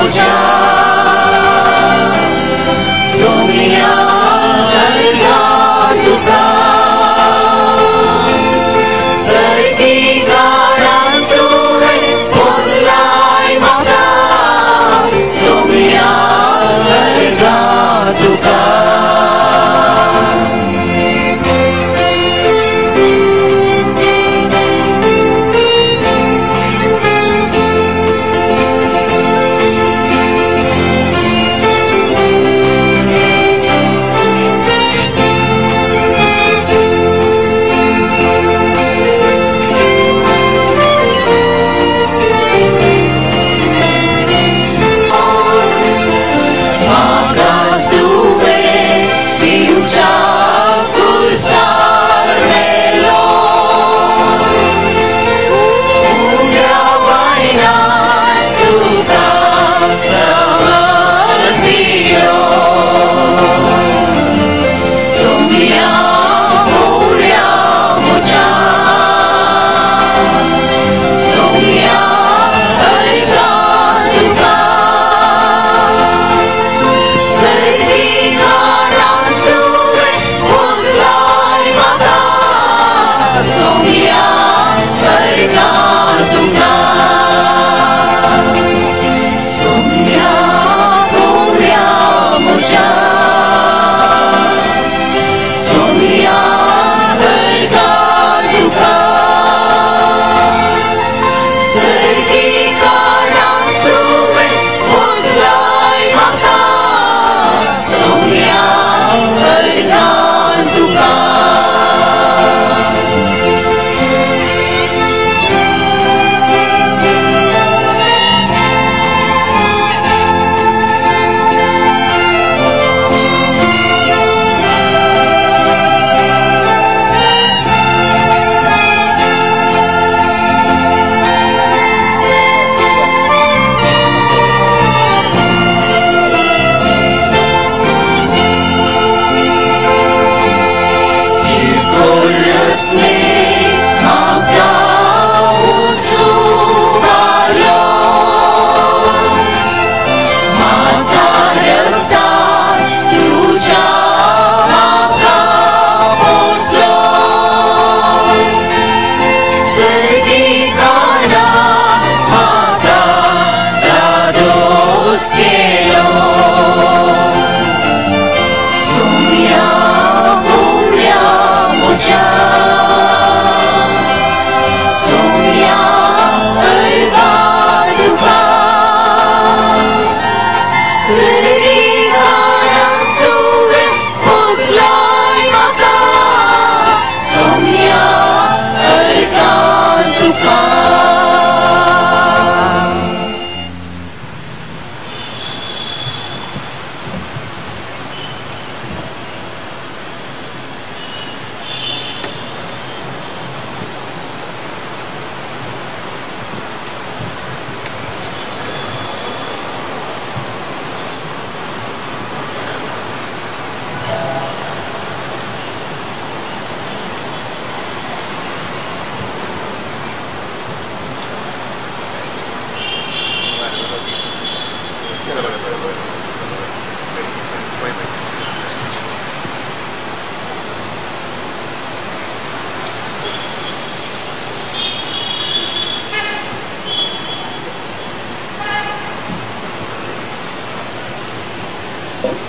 म्हज्या सोम्या अर्गां तुका सर्गी गाणां तुवें पोसलाय म्हाका सोम्या अर्गां तुका.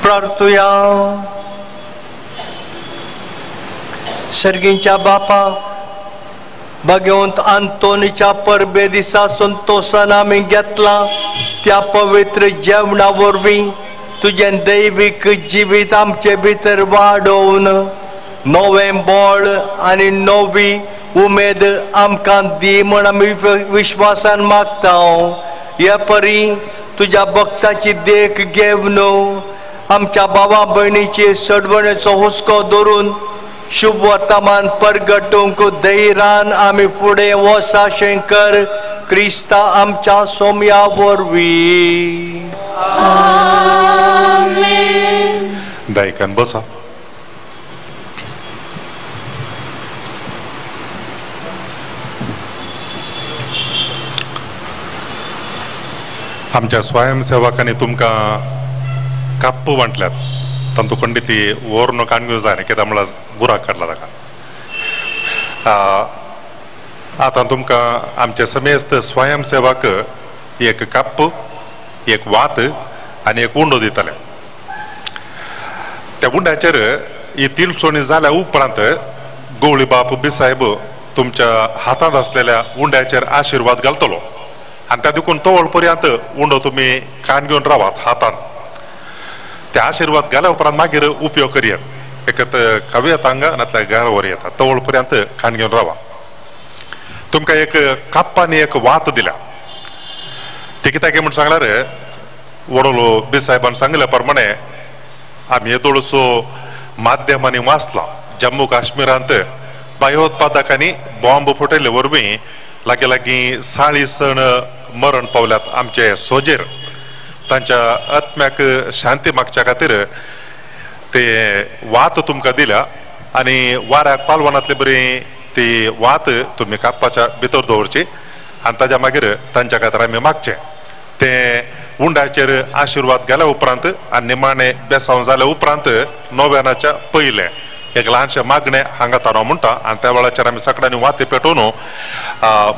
प्रार्थुया. सर्गींच्या बापा, भगवंत आंतोनीच्या परबे दिसा संतोशान आमी घेतला त्या पवित्र जेवणा वरवीं तुजें दैवीक जिवीत आमचे भितर वाडोवन नवें बळ आनी नवी उमेद आमकां दी म्हूण आमी विश्वासान मागता. हे परी तुज्या भक्ताची देख घेवन आमच्या बाबा भयणीचे सडवणेचो हुस्को धरून शुभ वर्तमान परगटूंक धैर्यान आमी फुडें वसा शंकर क्रिस्ता आमच्या सोम्या वरवीं. दायकान बसा. आमच्या स्वयंसेवकांनी तुमकां काप्प वांटल्यात तांतू खंडी ती वोर्न काण घेवंक जाय कित्याक म्हळ्यार बुराक काडला ताका. आतां तुमकां आमचे समेस्त स्वयंसेवक एक काप्प, एक वात आनी एक उंडो दितले. त्या उंड्याचेर ही तिलसोणी जाल्या उपरांत गवळी बाप बिसाहेब तुमच्या हातांत आसलेल्या उंड्याचेर आशिर्वाद घालतलो आनी त्या देखून तवळ पर्यंत उंडो तुमी कान घेवन रावात हातान. त्या आशिर्वाद घाल्या उपरांत मागीर उपयोग करयात, एकत खावया हांगा नातल्यार घरा व्हर येता, तवळ पर्यंत कान घेवन रावा. तुमकां एक काप्प आनी एक वात दिल्या, ती कित्याक म्हूण सांगल्यार वडोलो बिसाहेबान सांगल्या प्रमाणे आमी येदोळसो माध्यमांनी वाचला जम्मू काश्मीरांत भयोत्पादकांनी बॉम्ब फुटयल्ले वरवीं लागीं लागीं 40 जाण मरण पावल्यात आमचे सोजेर. तांच्या आत्म्याक शांती मागच्या खातीर ते वात तुमकां दिल्या आनी वाऱ्याक पालवणांतले बरी ती वात तुमी कापपाच्या भितर दवरची आनी ताज्या मागीर तांच्या खातीर आमी मागचें. ते उंडाचेर आशिर्वाद गेल्या उपरांत आनी निमाणें बेसांव जाल्या उपरांत नोव्यानाच्या पयलें एक ल्हानशें मागणें हांगा तारो म्हणटा आनी त्या वेळाचेर आमी सगळ्यांनी वाती पेटोवन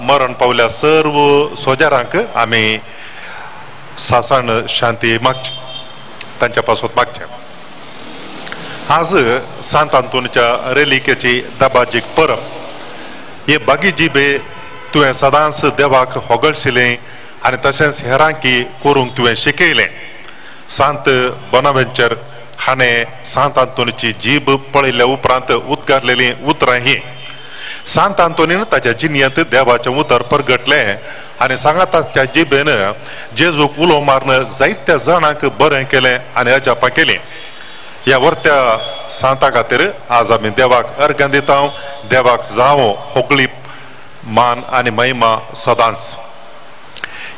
मरण पावल्या सर्व सोजारांक आमी सासण शांती मागची, तांच्या पासत मागचें. आज सांत आंतोनीच्या रेलिकेची दबाजीक परब. हे बागी जिबे तुवें सदांच देवाक होगळशिलें आनी तशेंच हेरांकी करूंक तुवें शिकयलें. सांत बोनावेंचर हाणें सांत आंतोनीची जीब पळयल्या उपरांत उद्गारलेलीं उतरां हीं. सांत आंतोनीन ताच्या जिणयेंत देवाचें उतर परगटलें आनी सांगाता त्या जिबेन जेजूक उलो मारून जायत्या जाणांक बरें केलें आनी अजापां केलीं. ह्या वर्त्या सांता खातीर आज आमी देवाक अर्घां दिता. देवाक जावं होगळी मान आनी महिमा सदांच.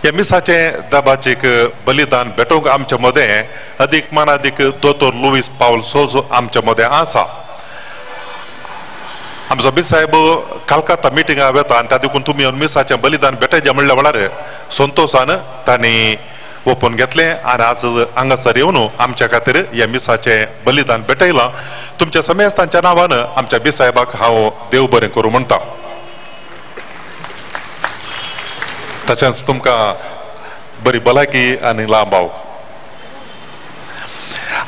ह्या मिसाचें दबाजीक बलिदान भेटोवंक आमच्या मदें अदीक मानादीक दोतोर लुईस पावल सोजो आमच्या मदें आसा. आमचो बिसाहेब कलकत्ता मिटिंगा वेता आनी त्या देखून तुमी येवन मिसाचें बलिदान भेटयचें म्हणल्या वेळार संतोशान तांणी ओपून घेतलें आनी आज हांगासर येवन आमच्या खातीर ह्या मिसाचें बलिदान भेटयलां. तुमच्या समेस्तांच्या नांवान आमच्या बिसाहेबाक हांव देव बरें करूं म्हणटा. तशेंच तुमकां बरी भलायकी आनी लांब आवक.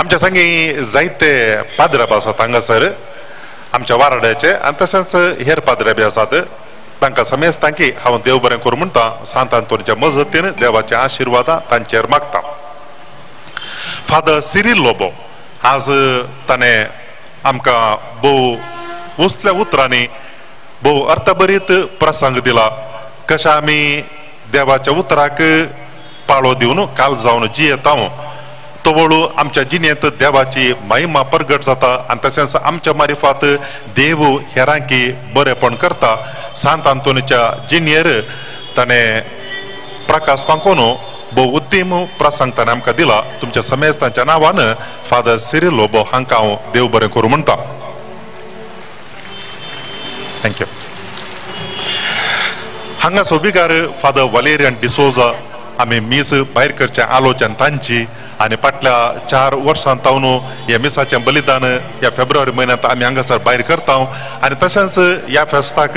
आमच्या संगी जायते पाद्रे आसात हांगासर आमच्या वाराड्याचे आनी तशेंच हेर पाद्रे बी आसात. तांकां समेस्तांकी हांव देव बरें करूं म्हणटा. सांत आंतोनीच्या मजतीन देवाचे आशिर्वादा तांचेर मागता. फादर सिरील लोबो आज ताणें आमकां भोव उंचल्या उतरांनी भोव अर्थभरीत प्रसंग दिला कशें आमी देवाच्या उतराक पाळो दिवन काल जावन जियेता तवळू आमच्या जिणेंत देवाची महिमा परगट जाता आनी तशेंच आमच्या मारिफात देव हेरांकी बरेपण करता. सांत आंतोनीच्या जिणेर ताणें प्रकाश फांकोन भोव उत्तम प्रसंग ताणें आमकां दिला. तुमच्या समेस्तांच्या नांवान फादर सिरील लोबो हांकां हांव देव बरें करूं म्हणटा. Thank you. हांगा सोबिगार फादर वालेरियन डिसोजा आमी मीस भायर करचें आलोचन तांची आनी फाटल्या 4 वर्सां तावन ह्या मिसाचें बलिदान ह्या फेब्रुवारी म्हयन्यांत आमी हांगासर भायर करता आनी तशेंच ह्या फेस्ताक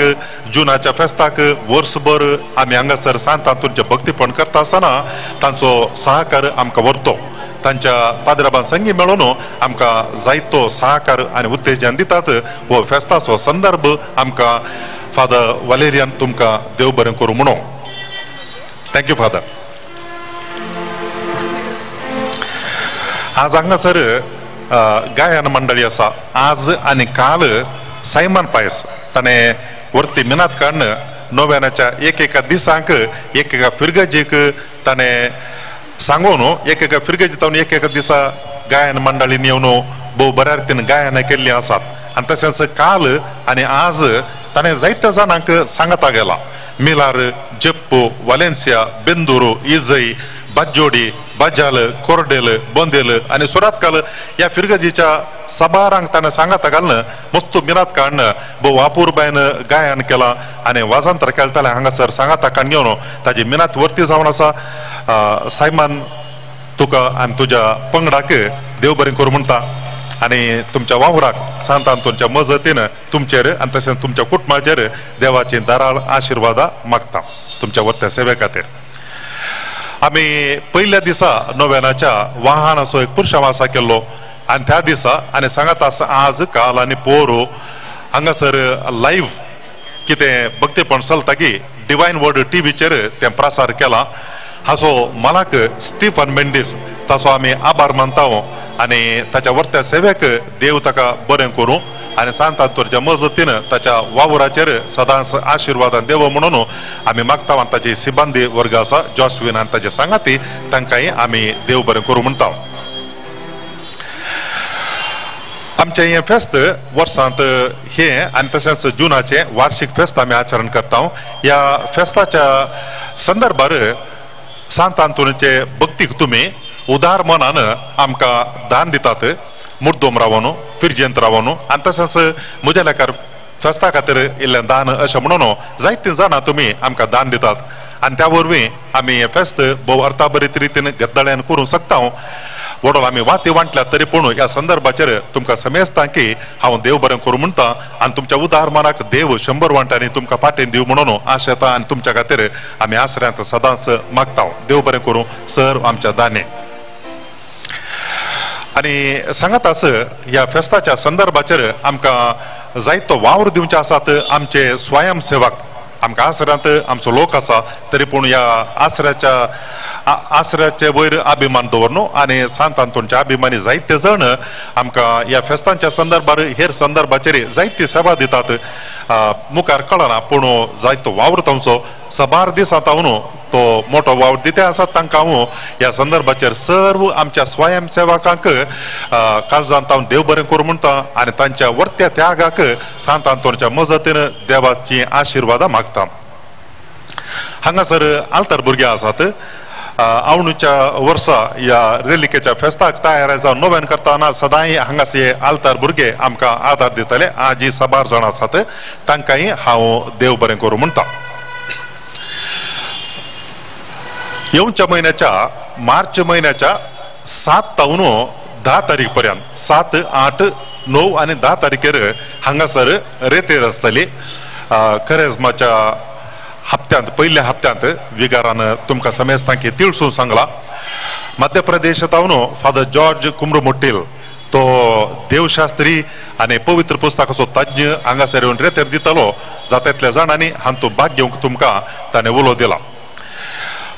जुनाच्या फेस्ताक वर्सभर आमी हांगासर सांत आंतोनीचें भक्तीपण करता आसतना तांचो सहकार आमकां व्हरतो. तांच्या पाद्राबां संगी मेळून आमकां जायतो सहकार आनी उत्तेजन दितात. हो फेस्ताचो संदर्भ आमकां फादर वालेरियन तुमकां देव बरें करूं म्हणून. Thank you father. आज हांगासर गायन मंडळी आसा. आज आनी काल सायमन पायस ताणें वरती मिनात काडून नोव्यानाच्या एक एका दिसांक एक एका फिरगजीक ताणें सांगून एक एका फिरगजी तावन एक एका दिसा गायन मंडळीन येवन भोव बऱ्या रितीन गायनां केल्लीं आसात आनी तशेंच काल आनी आज ताणें जायत्या जाणांक सांगता गेला. मिलार, जेप्पो, वालेन्सिया, बेंदुरू, इजय, बाजोडी, बाजाल, कोरडेल, बोंदेल आनी सुरातकाल ह्या फिरगजीच्या सबारांक ताणें सांगाता घालून मस्त मिरात काडून भोव अपुरबायन गायन केलां आनी वाजंत्र खेळटालें हांगासर सांगाता काडून घेवन ताजी मिनात वर्ती जावन आसा. सायमन तुका आनी तुज्या पंगडाक देव बरें करूं म्हणटा आनी तुमच्या वावराक सांत आंतोनच्या मजतीन तुमचेर आनी तशेंच तुमच्या कुटुंबाचेर देवाची दाराळ आशिर्वादां मागता तुमच्या वर्त्या सेवे खातीर. आमी पयल्या दिसा नोव्यानाच्या वाहनाचो एक पुरशावासा केल्लो आनी त्या दिसा आनी सांगात आसा आज काल आनी पोरो हांगासर लायव्ह कितें भक्तीपण चलता की डिवायन वर्ड टीव्हीचेर तें प्रसार केला. हाचो मालक स्टीफन मेंडीस ताचो आमी आभार मानता आनी ताच्या वर्त्या सेवेक देव ताका बरें करूं आनी सांत आंतोनच्या मजतीन ताच्या वावराचेर सदांच आशिर्वादान देव म्हणून आमी मागता आनी ताची सिबांदी वर्ग आसा जॉस्विन आनी ताचे सांगाती तांकांय आमी देव बरें करूं म्हणटा. आमचें हें फेस्त वर्सांत हें आनी तशेंच जुनाचें वार्षीक फेस्त आमी आचरण करता. ह्या फेस्ताच्या संदर्भार सांत आंतोनीचे भक्तीक तुमी उदार मनान आमकां दान दितात मुर्दोम रावन फिरजेंत रावन आनी तशेंच म्हज्या लेखार फेस्ता खातीर इल्लें दान अशें म्हणून जायतीं जाणां तुमी आमकां दान दितात आनी त्या वरवीं आमी हें फेस्त भोव अर्थाभरीत रितीन गद्दळ्यान करूंक शकता. वडोल आमी वाती वांटल्या तरी पूण ह्या संदर्भाचेर तुमकां समेजता की हांव देव बरें करूं म्हणटा आनी तुमच्या उदार मनाक देव 100 वांट्यांनी तुमकां फाटीन दिवं म्हणून आशेता आनी तुमच्या खातीर आमी आसऱ्यांत सदांच मागता. देव बरें करूं सर आमच्या दाने. आनी सांगात आस ह्या फेस्ताच्या संदर्भाचेर आमकां जायतो वावर दिवचे आसात आमचे स्वयंसेवक. आमकां आसऱ्यांत आमचो लोक आसा तरी पूण ह्या आसऱ्याचे वयर अभिमान दवरनो आनी सांत आंतोनच्या अभिमानी जायते जाण आमकां ह्या फेस्तांच्या संदर्भार हेर संदर्भाचेर जायती सेवा दितात. मुखार कळना पूण जायतो वावर तांचो सबार दिसां तावन तो मोठो वावर दिते आसा. तांकां हांव ह्या संदर्भाचेर सर्व आमच्या स्वयंसेवकांक काळजांत हांव देव बरें करूं म्हणटा आनी तांच्या वर्त्या त्यागाक सांत आंतोनच्या मजतीन देवाची आशिर्वादां मागता. हांगासर आल्तार भुरगे आसात. आवणूच्या वर्सा ह्या रेलिकेच्या फेस्ताक तयार जावन नोवेन करतना सदांय हांगासर हे आल्तार भुरगे आमकां आदार दितले. आजी साबार जाणां आसात तांकांय हांव देव बरें करूं म्हणटा. येवच्या म्हयन्याच्या मार्च म्हयन्याच्या 7 तावन 10 तारीख पर्यंत 7, 8, 9 आनी 10 तारखेर हांगासर रेतेर आसतली. करेजमाच्या हप्त्यांत पयल्या हप्त्यांत विगारान तुमकां समेस्तांकी तिळसून सांगला. मध्य प्रदेशांत फादर जॉर्ज कुम्रमुट्टील तो देवशास्त्री आनी पवित्र पुस्तकाचो तज्ञ हांगासर येवन रेतेर दितलो. जाता जाणांनी हांतू भाग घेवंक तुमकां ताणें उलो दिला.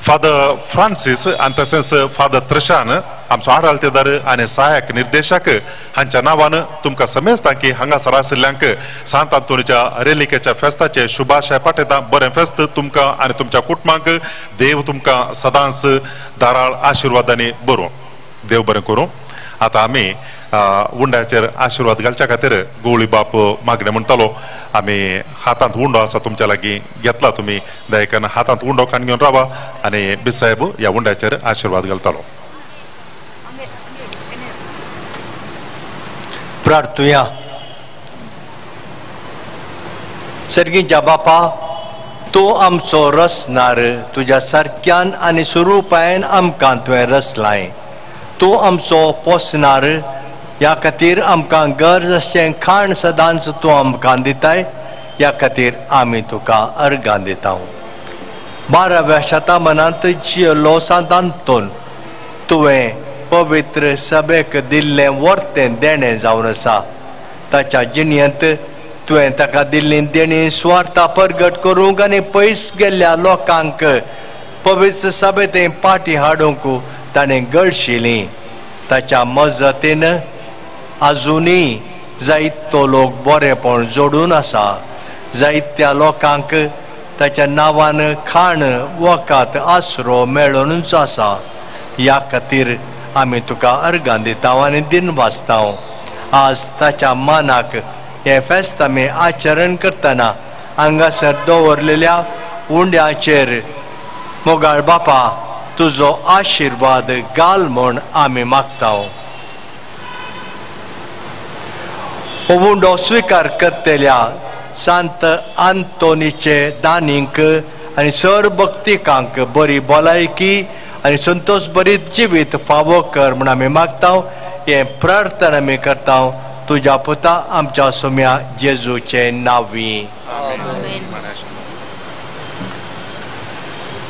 फादर फ्रांसीस आनी तशेंच फादर त्रिशान आमचो आडालतेदार आनी सहायक निर्देशक हांच्या नांवान तुमकां समेजता की हांगासर आशिल्ल्यांक सांत आंतोनीच्या रेलिकेच्या फेस्ताचे शुभाशय पाठयता. बरें फेस्त तुमकां आनी तुमच्या कुटुंबांक देव तुमकां सदांच दाराळ आशिर्वादांनी बरोवं. देव बरें करूं. आतां आमी उंड्याचेर आशिर्वाद घालच्या खातीर गवळी बाप मागणें म्हणटालो. आमी हातांत उंडो आसा तुमच्या लागीं घेतला तुमी दयेकन हातांत उंडो काण घेवन रावा आनी बिसाहेब ह्या उंड्याचेर आशिर्वाद घालतालो. प्रार्थुया. सर्गीच्या बापा, तूं आमचो रचणार, तुज्या सारक्यान आनी स्वरुपान आमकां तुवें रचलाय. तूं आमचो पोसणार, ह्या खातीर आमकां गरज अशें खाण सदांच तूं आमकां दिताय. ह्या खातीर आमी तुका अर्गां दिता. 12व्या शतमानांत जियेल्लो सांत आंतोन तुवें पवित्र सभेक दिल्लें वर्तें देणें जावन आसा. ताच्या जिणेंत तुवें ताका दिल्ली देणी सुवार्था परगट करूंक आनी पयस गेल्ल्या लोकांक पवित्र सभेंत पाटी हाडूंक ताणें गळशिली. ताच्या मजतीन आजुनूय जायतो लोक बरेपण जोडून आसा. जायत्या लोकांक ताच्या नांवान खाण वखद आसरो मेळोनूच आसा. ह्या खातीर आमी तुका अर्गां दिता आनी दिन वाचता. आज ताच्या मानाक हें फेस्त आमी आचरण करतना हांगासर दवरलेल्या उंड्याचेर मोगाळ बापा तुजो आशिर्वाद घाल म्हूण आमी मागता. हो उंडो स्विकार करतल्या सांत आंतोनीचे दानींक आनी सर भक्तिकांक बरी भलायकी आनी संतोश बरीत जिवीत फावो कर म्हूण आमी मागता. हें प्रार्थना आमी करता तुज्या पुता आमच्या सोम्या जेजूचे नांवी.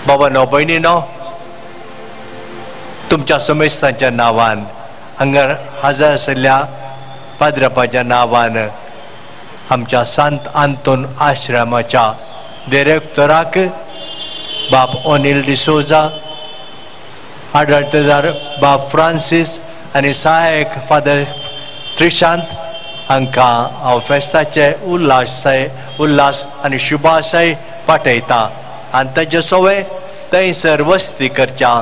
बाबा भयणी नो, तुमच्या समेस्तांच्या नांवान, हांगा हजर आशिल्ल्या पाद्रपाच्या नांवान, आमच्या सांत आंतोन आश्रमाच्या डिरेक्टराक बाप अनिल डिसोजा, आडळतेदार बाप फ्रांसीस आनी सहायक फादर त्रिशांत हांकां हांव फेस्ताचे उल्हास आनी शुभाशय पाठयता. आनी ताचे सवय थंयसर वस्ती करच्या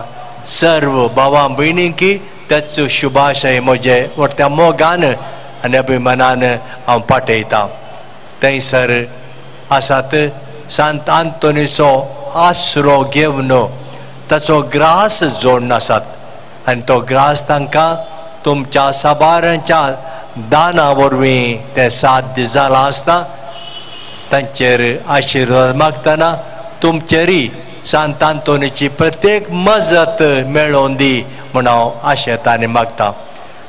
सर्व भावां भयणींकी तेच शुभाशय म्हजे व्हडत्या मोगान आनी अभिमानान हांव पाठयता. थंयसर आसात सांत आंतोनीचो आसरो घेवन ताचो ग्रास जोडून आसात आनी तो ग्रास तांकां तुमच्या साबारांच्या दाना वरवीं तें साध्य जालां आसता. तांचेर आशिर्वाद मागतना तुमचेरय सांत आंतोनीची प्रत्येक मजत मेळोवन दी म्हूण हांव आशेता आनी मागता.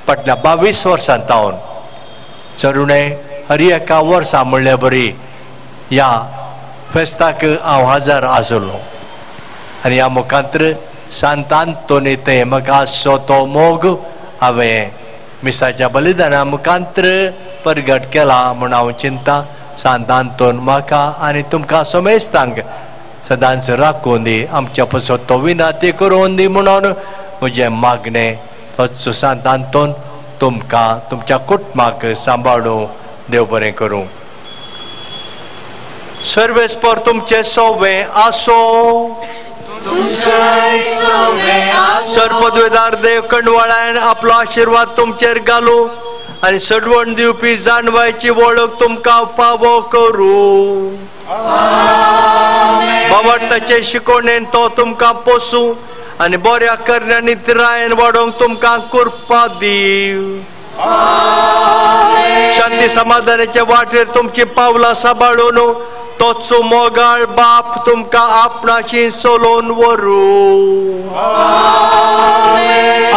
फाटल्या 22 वर्सां तावन चरुणे हर एका वर्सा म्हणल्या बरी ह्या फेस्ताक हांव हजर आसलो आनी ह्या मुखांत्र सांत आंतोनी थंय म्हाका आसचो तो मोग हांवें मिसाच्या बलिदाना मुखांत्र परगट केला म्हूण हांव चिंता. सांत आंतोन म्हाका आनी तुमकां समेस्तांक सदांच राखून दी, आमच्या पसत तो विनाती करून दी म्हणून म्हजें मागणें. तोच सांत आंतोन तुमकां तुमच्या कुटुंबाक सांबाळूं. देव बरें करूं. सर्वेस्पर तुमचें सोवे आसो. सर्वपदवेदार देव कंडवाळ्यान आपलो आशिर्वाद तुमचेर घालूं आनी सडवण दिवपी जाणवायची वळख तुमकां फावो करूं. बाबडताचे शिकोवणेन तो तुमकां पोसूं आनी बऱ्या करण्यांनी तिरायेन वाडोवंक तुमकां कृपा दिवं. शांती समाधानाचे वाटेर तुमची पावलां सांबाळून तोच मोगाळ बाप तुमकां आपणाची चलोवन व्हरूं.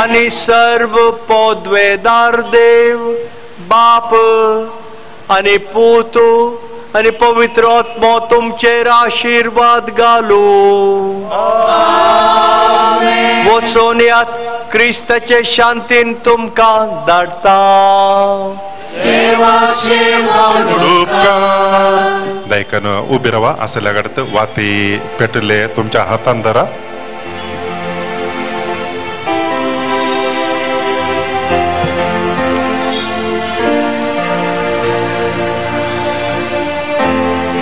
आनी सर्व पदवेदार देव बाप आनी पूत आनी पवित्र आत्मो तुमचेर आशिर्वाद घालूं. वचून यात, क्रिस्ताचे शांतीन तुमकां धाडटा. दायकान उबी रावा. असल्या घडत वाती पेटले तुमच्या हातान धरा.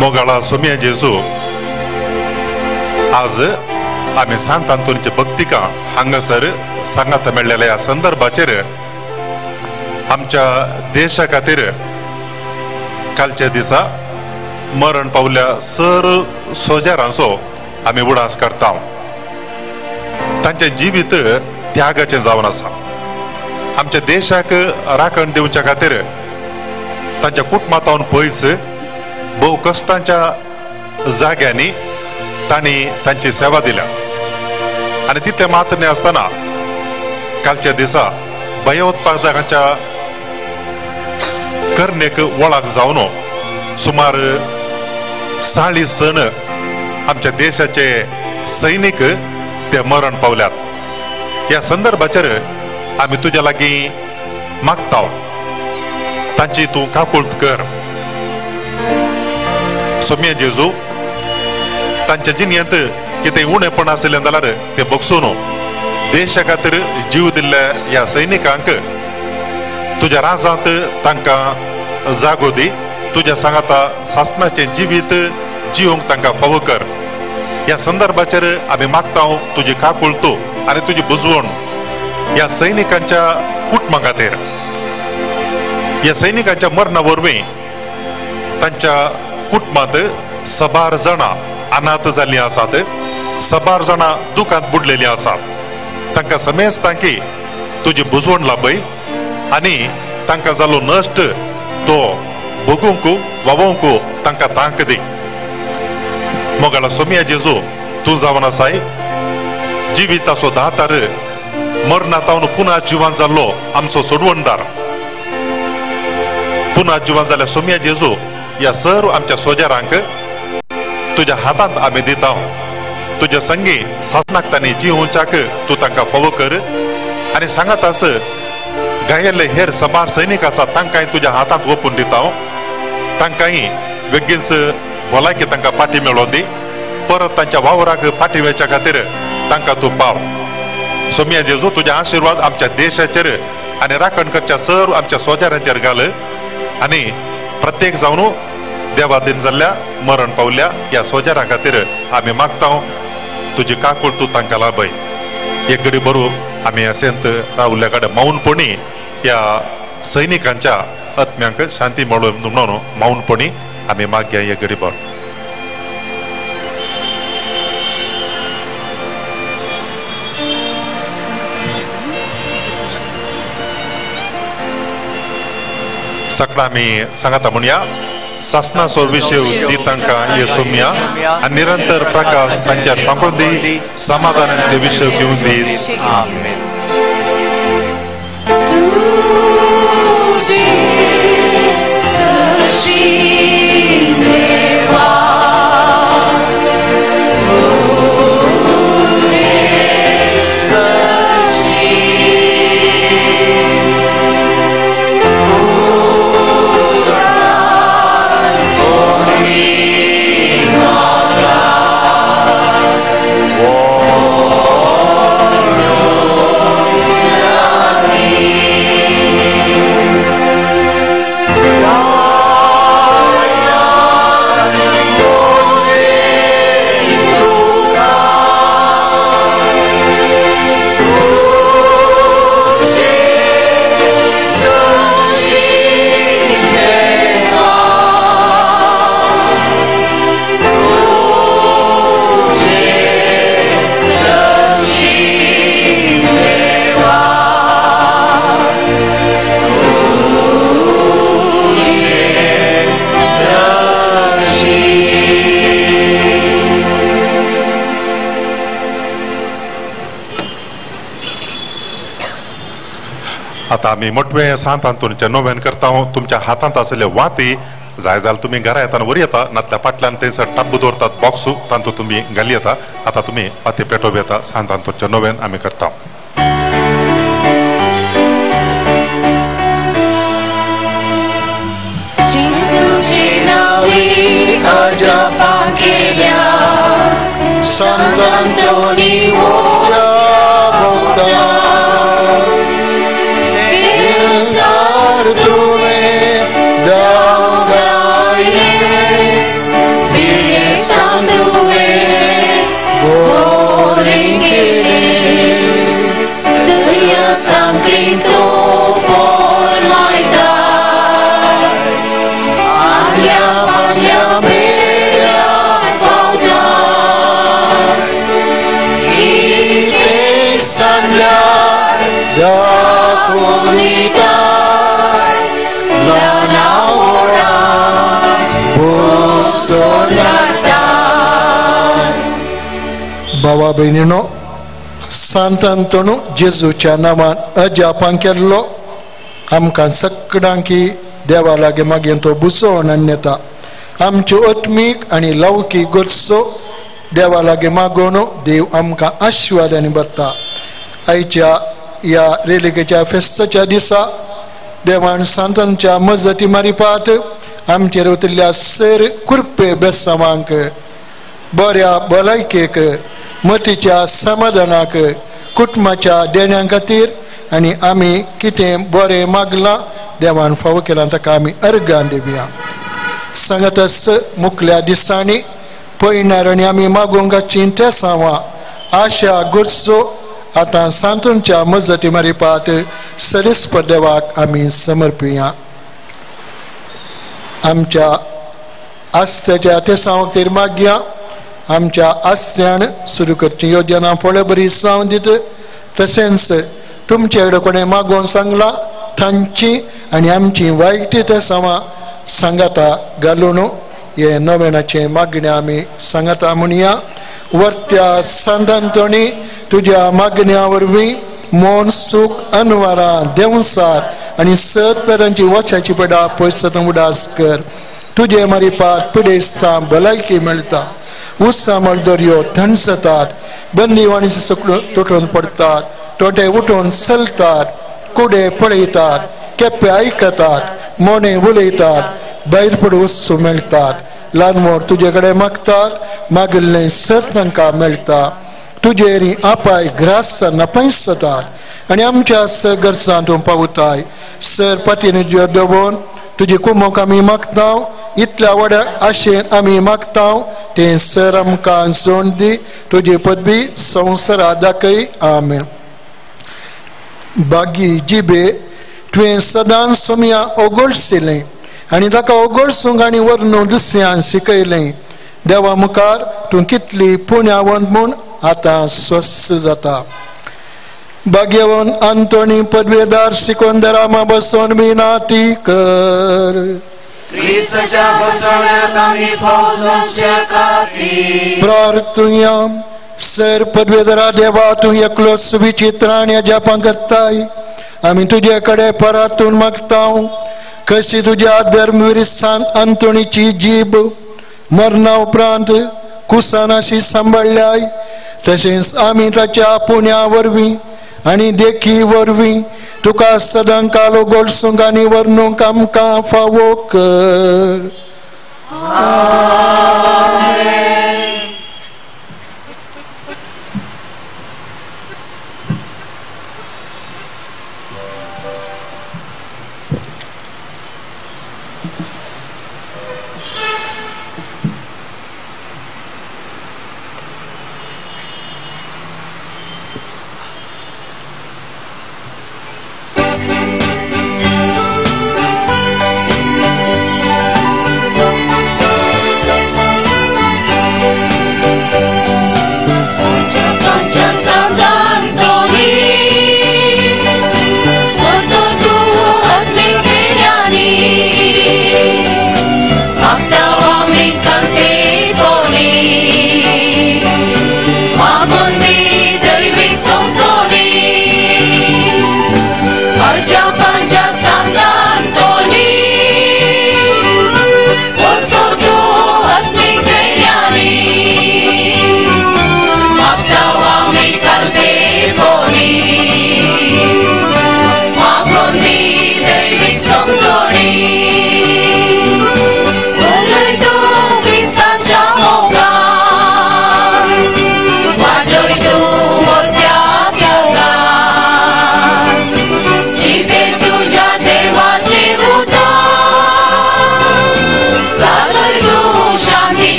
मोगाळा सोम्या जेजू, आज आमी सांत आंतोनीच्या भक्तिका हांगासर सांगात मेळ्ळेल्या ह्या संदर्भाचेर आमच्या देशा खातीर कालच्या दिसा मरण पावल्या सर सोजारांचो आमी उडास करता. तांचें जिवीत त्यागाचें जावन आसा. आमच्या देशाक राखण दिवच्या खातीर तांच्या कुटुंबांत पयस भोव कश्टांच्या जाग्यांनी तांणी तांची सेवा दिल्या आनी तितलें मात्र न्हय आसतना कालच्या दिसा भयोत्पादकांच्या करणेक वळख जावन सुमार 40 जण आमच्या देशाचे सैनीक ते मरण पावल्यात. ह्या संदर्भाचेर आमी तुज्या लागीं मागता, तांची तूं काकूळट कर. सोम्या जेजू, तांच्या जिणेंत कितें उणेपण आशिल्लें जाल्यार तें बगसून देशा खातीर जीव दिल्ल्या ह्या सैनिकांक तुज्या राजांत तांकां जागो दी. तुज्या सांगाता सासणाचें जिवीत जिवंक तांकां फावो कर. ह्या संदर्भाचेर आमी मागता तुजी काकूळट आनी तुजी बुजवण ह्या सैनिकांच्या कुटुंबा खातीर. ह्या सैनिकांच्या मरणा वरवीं तांच्या कुटुंबांत सबार जाणां अनाथ जाल्लीं आसात, सबार जाणां दुखांत बुडलेलीं आसात. तांकां समेस्तांकी तुजी बुजवण लाभय आनी तांकां जालो नश्ट तो भोगूंक वावोवंक तांकां तांक दी. मोगाळा सोम्या जेजू, तूं जावन आसाय जिविताचो दातार, मरणातावन पुनः जिवन जाल्लो आमचो सोडवणदार, पुनः जिवन जाल्ल्या सोम्या जेजू ह्या सर्व आमच्या सोजारांक तुज्या हातांत आमी दिता. तुज्या संगी सासणाक तांणी जिवोवच्याक तूं तांकां फावो कर आनी सांगात आस घायल्ले हेर सबार सैनीक आसात तांकांय तुज्या हातांत ओपून दिता. तांकांय बेगीनच भलायकी तांकां फाटी मेळोवन दी, परत तांच्या वावराक फाटी मेळच्या खातीर तांकां तूं पाव. सोम्या जेजू तुज्या आशिर्वाद आमच्या देशाचेर आनी राखण करच्या सर्व आमच्या सोजारांचेर घाल आनी प्रत्येक जावन देवादीन जाल्ल्या मरण पावल्या ह्या सोजारां खातीर आमी मागता तुजी काकूळ तूं तांकां लाभय. एक घडी बरो आमी अशेंत रावल्या कडेन मौनपणी ह्या सैनिकांच्या आत्म्यांक शांती मेळून म्हणून मौनपणी आमी मागया एक घडी बरो. सगळं आमी सांगता म्हणया सासनाचो विशय दी तांकां हे सोम्या आनी निरंतर प्रकाश तांच्यार फांकून दी, समाधानांतले विशय घेवन दी. आमेन. आतां आमी मोटवे सांत आंतोनीचें नोवेन करता. तुमच्या हातांत आशिल्ले वाती जाय जाल्यार तुमी घरा येतना व्हरी येता, नातल्या फाटल्यान थंयसर टब्बू दवरतात बॉक्स, तांतूत तुमी घाली येता. आतां तुमी वाती पेटोवप येता. सांत आंतोनीचें नोवेन आमी करता. Sant Antoni भावा भयणीनो, सांत आंतोन जेजूच्या नांवान अजापां केल्लो आमकां सगळ्यांकी देवा लागीं मागीर तो बुसोवन आनी येता. आमच्यो आत्मीक आनी लौकीक गरजो देवा लागीं मागोवन देव आमकां आशिर्वाद आनी भरता. आयच्या ह्या रेलिकेच्या फेस्ताच्या दिसा देवान सांतांच्या मजती मारिपात आमचेर उतरल्या सर कृपे बेसावांक, बऱ्या भलायकेक, मतीच्या समाधानाक, कुटुंबाच्या देण्या खातीर आनी आमी कितें बरें मागलां देवान फावो केलां ताका आमी अर्गां दिवया. सांगातच मुखल्या दिसांनी पयणार आनी आमी मागोवंक तेसांवां आशा गरजो आतां सांतूंच्या मजती मारिपात सरेस्पर देवाक आमी समर्पिया. आमच्या आस्त्याच्या तेसांव खातीर मागया. आमच्या आस्त्यान सुरू करची योजना पळय बरी जावन दित. तशेंच तुमचे कडेन कोणें मागोवन सांगलां तांची आनी आमची वायटी तेसांवां सांगाता घालून हे नवेनाचें मागणें आमी सांगाता म्हणया. वर्त्या सांत आंतोनी तुज्या मागण्या वरवीं मन सूख अनवारां देंवसार आनी सतरांची वचाची पडा पयस उडास कर. तुजे मारिपात पिडेस्तां भलायकी मेळटा, उत्साह दर्यो थंडसतात, बंदीवाणीचे सगळो तुटून पडतात, तोंडे उठून चलतात, कुडे पळयतात, केप्पे आयकतात, मोने उलयतात, भायर पडू वस्तू मेळटात. ल्हान व्हड तुजे कडेन मागतात, मागिल्लें सर तांकां मेळटा. तुजे री आपाय ग्रास नपयसतात आनी आमच्या गरजां तूं पावताय. सर पतीन दवरून तुजी कुमोक आमी मागता, इतल्या व्हड आशेन आमी मागता तें सर आमकां जोड दी. तुजी पदवी संवसारा दाखय. आमेन. बागी जिबे तुवें सदांच सोमया ओगोळशिलें आनी ताका ओगोळसूंक आनी व्हरून दुसऱ्यान शिकयलें. देवा मुखार तूं कितली पुण्यावंत म्हूण आतां स्वस्थ जाता. भाग्यवंत आंतोनी पदवेदार सिकोंदरामा बसोन विनाती कर. प्रार्थुया. सर पदवेदारा देवा, तूं एकलो सुविचित्र आनी अजापां करताय. आमी तुजे कडेन परातून मागता कशी तुज्या धर्मवीर सांत आंतोनीची जीब मरणा उपरांत कुसानाशी सांबाळ्ळ्याय, तशेंच आमी ताच्या पुण्या वरवीं आनी देखी वरवीं तुका सदां कालो गोडसूंक आनी वर्णूंक आमकां फावो कर.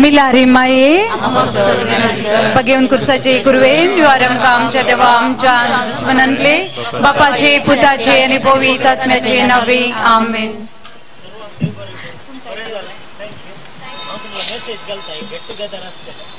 मिलारी माये बघेवन कुर्साचे कुरवेन निवारम आमच्या देवा आमच्या दुस्मनांतले बापाचे पुताचे आणि पवित्र आत्म्याचे नावे आमेन. मेसेज घालता गेट टुगेदर आसतलें.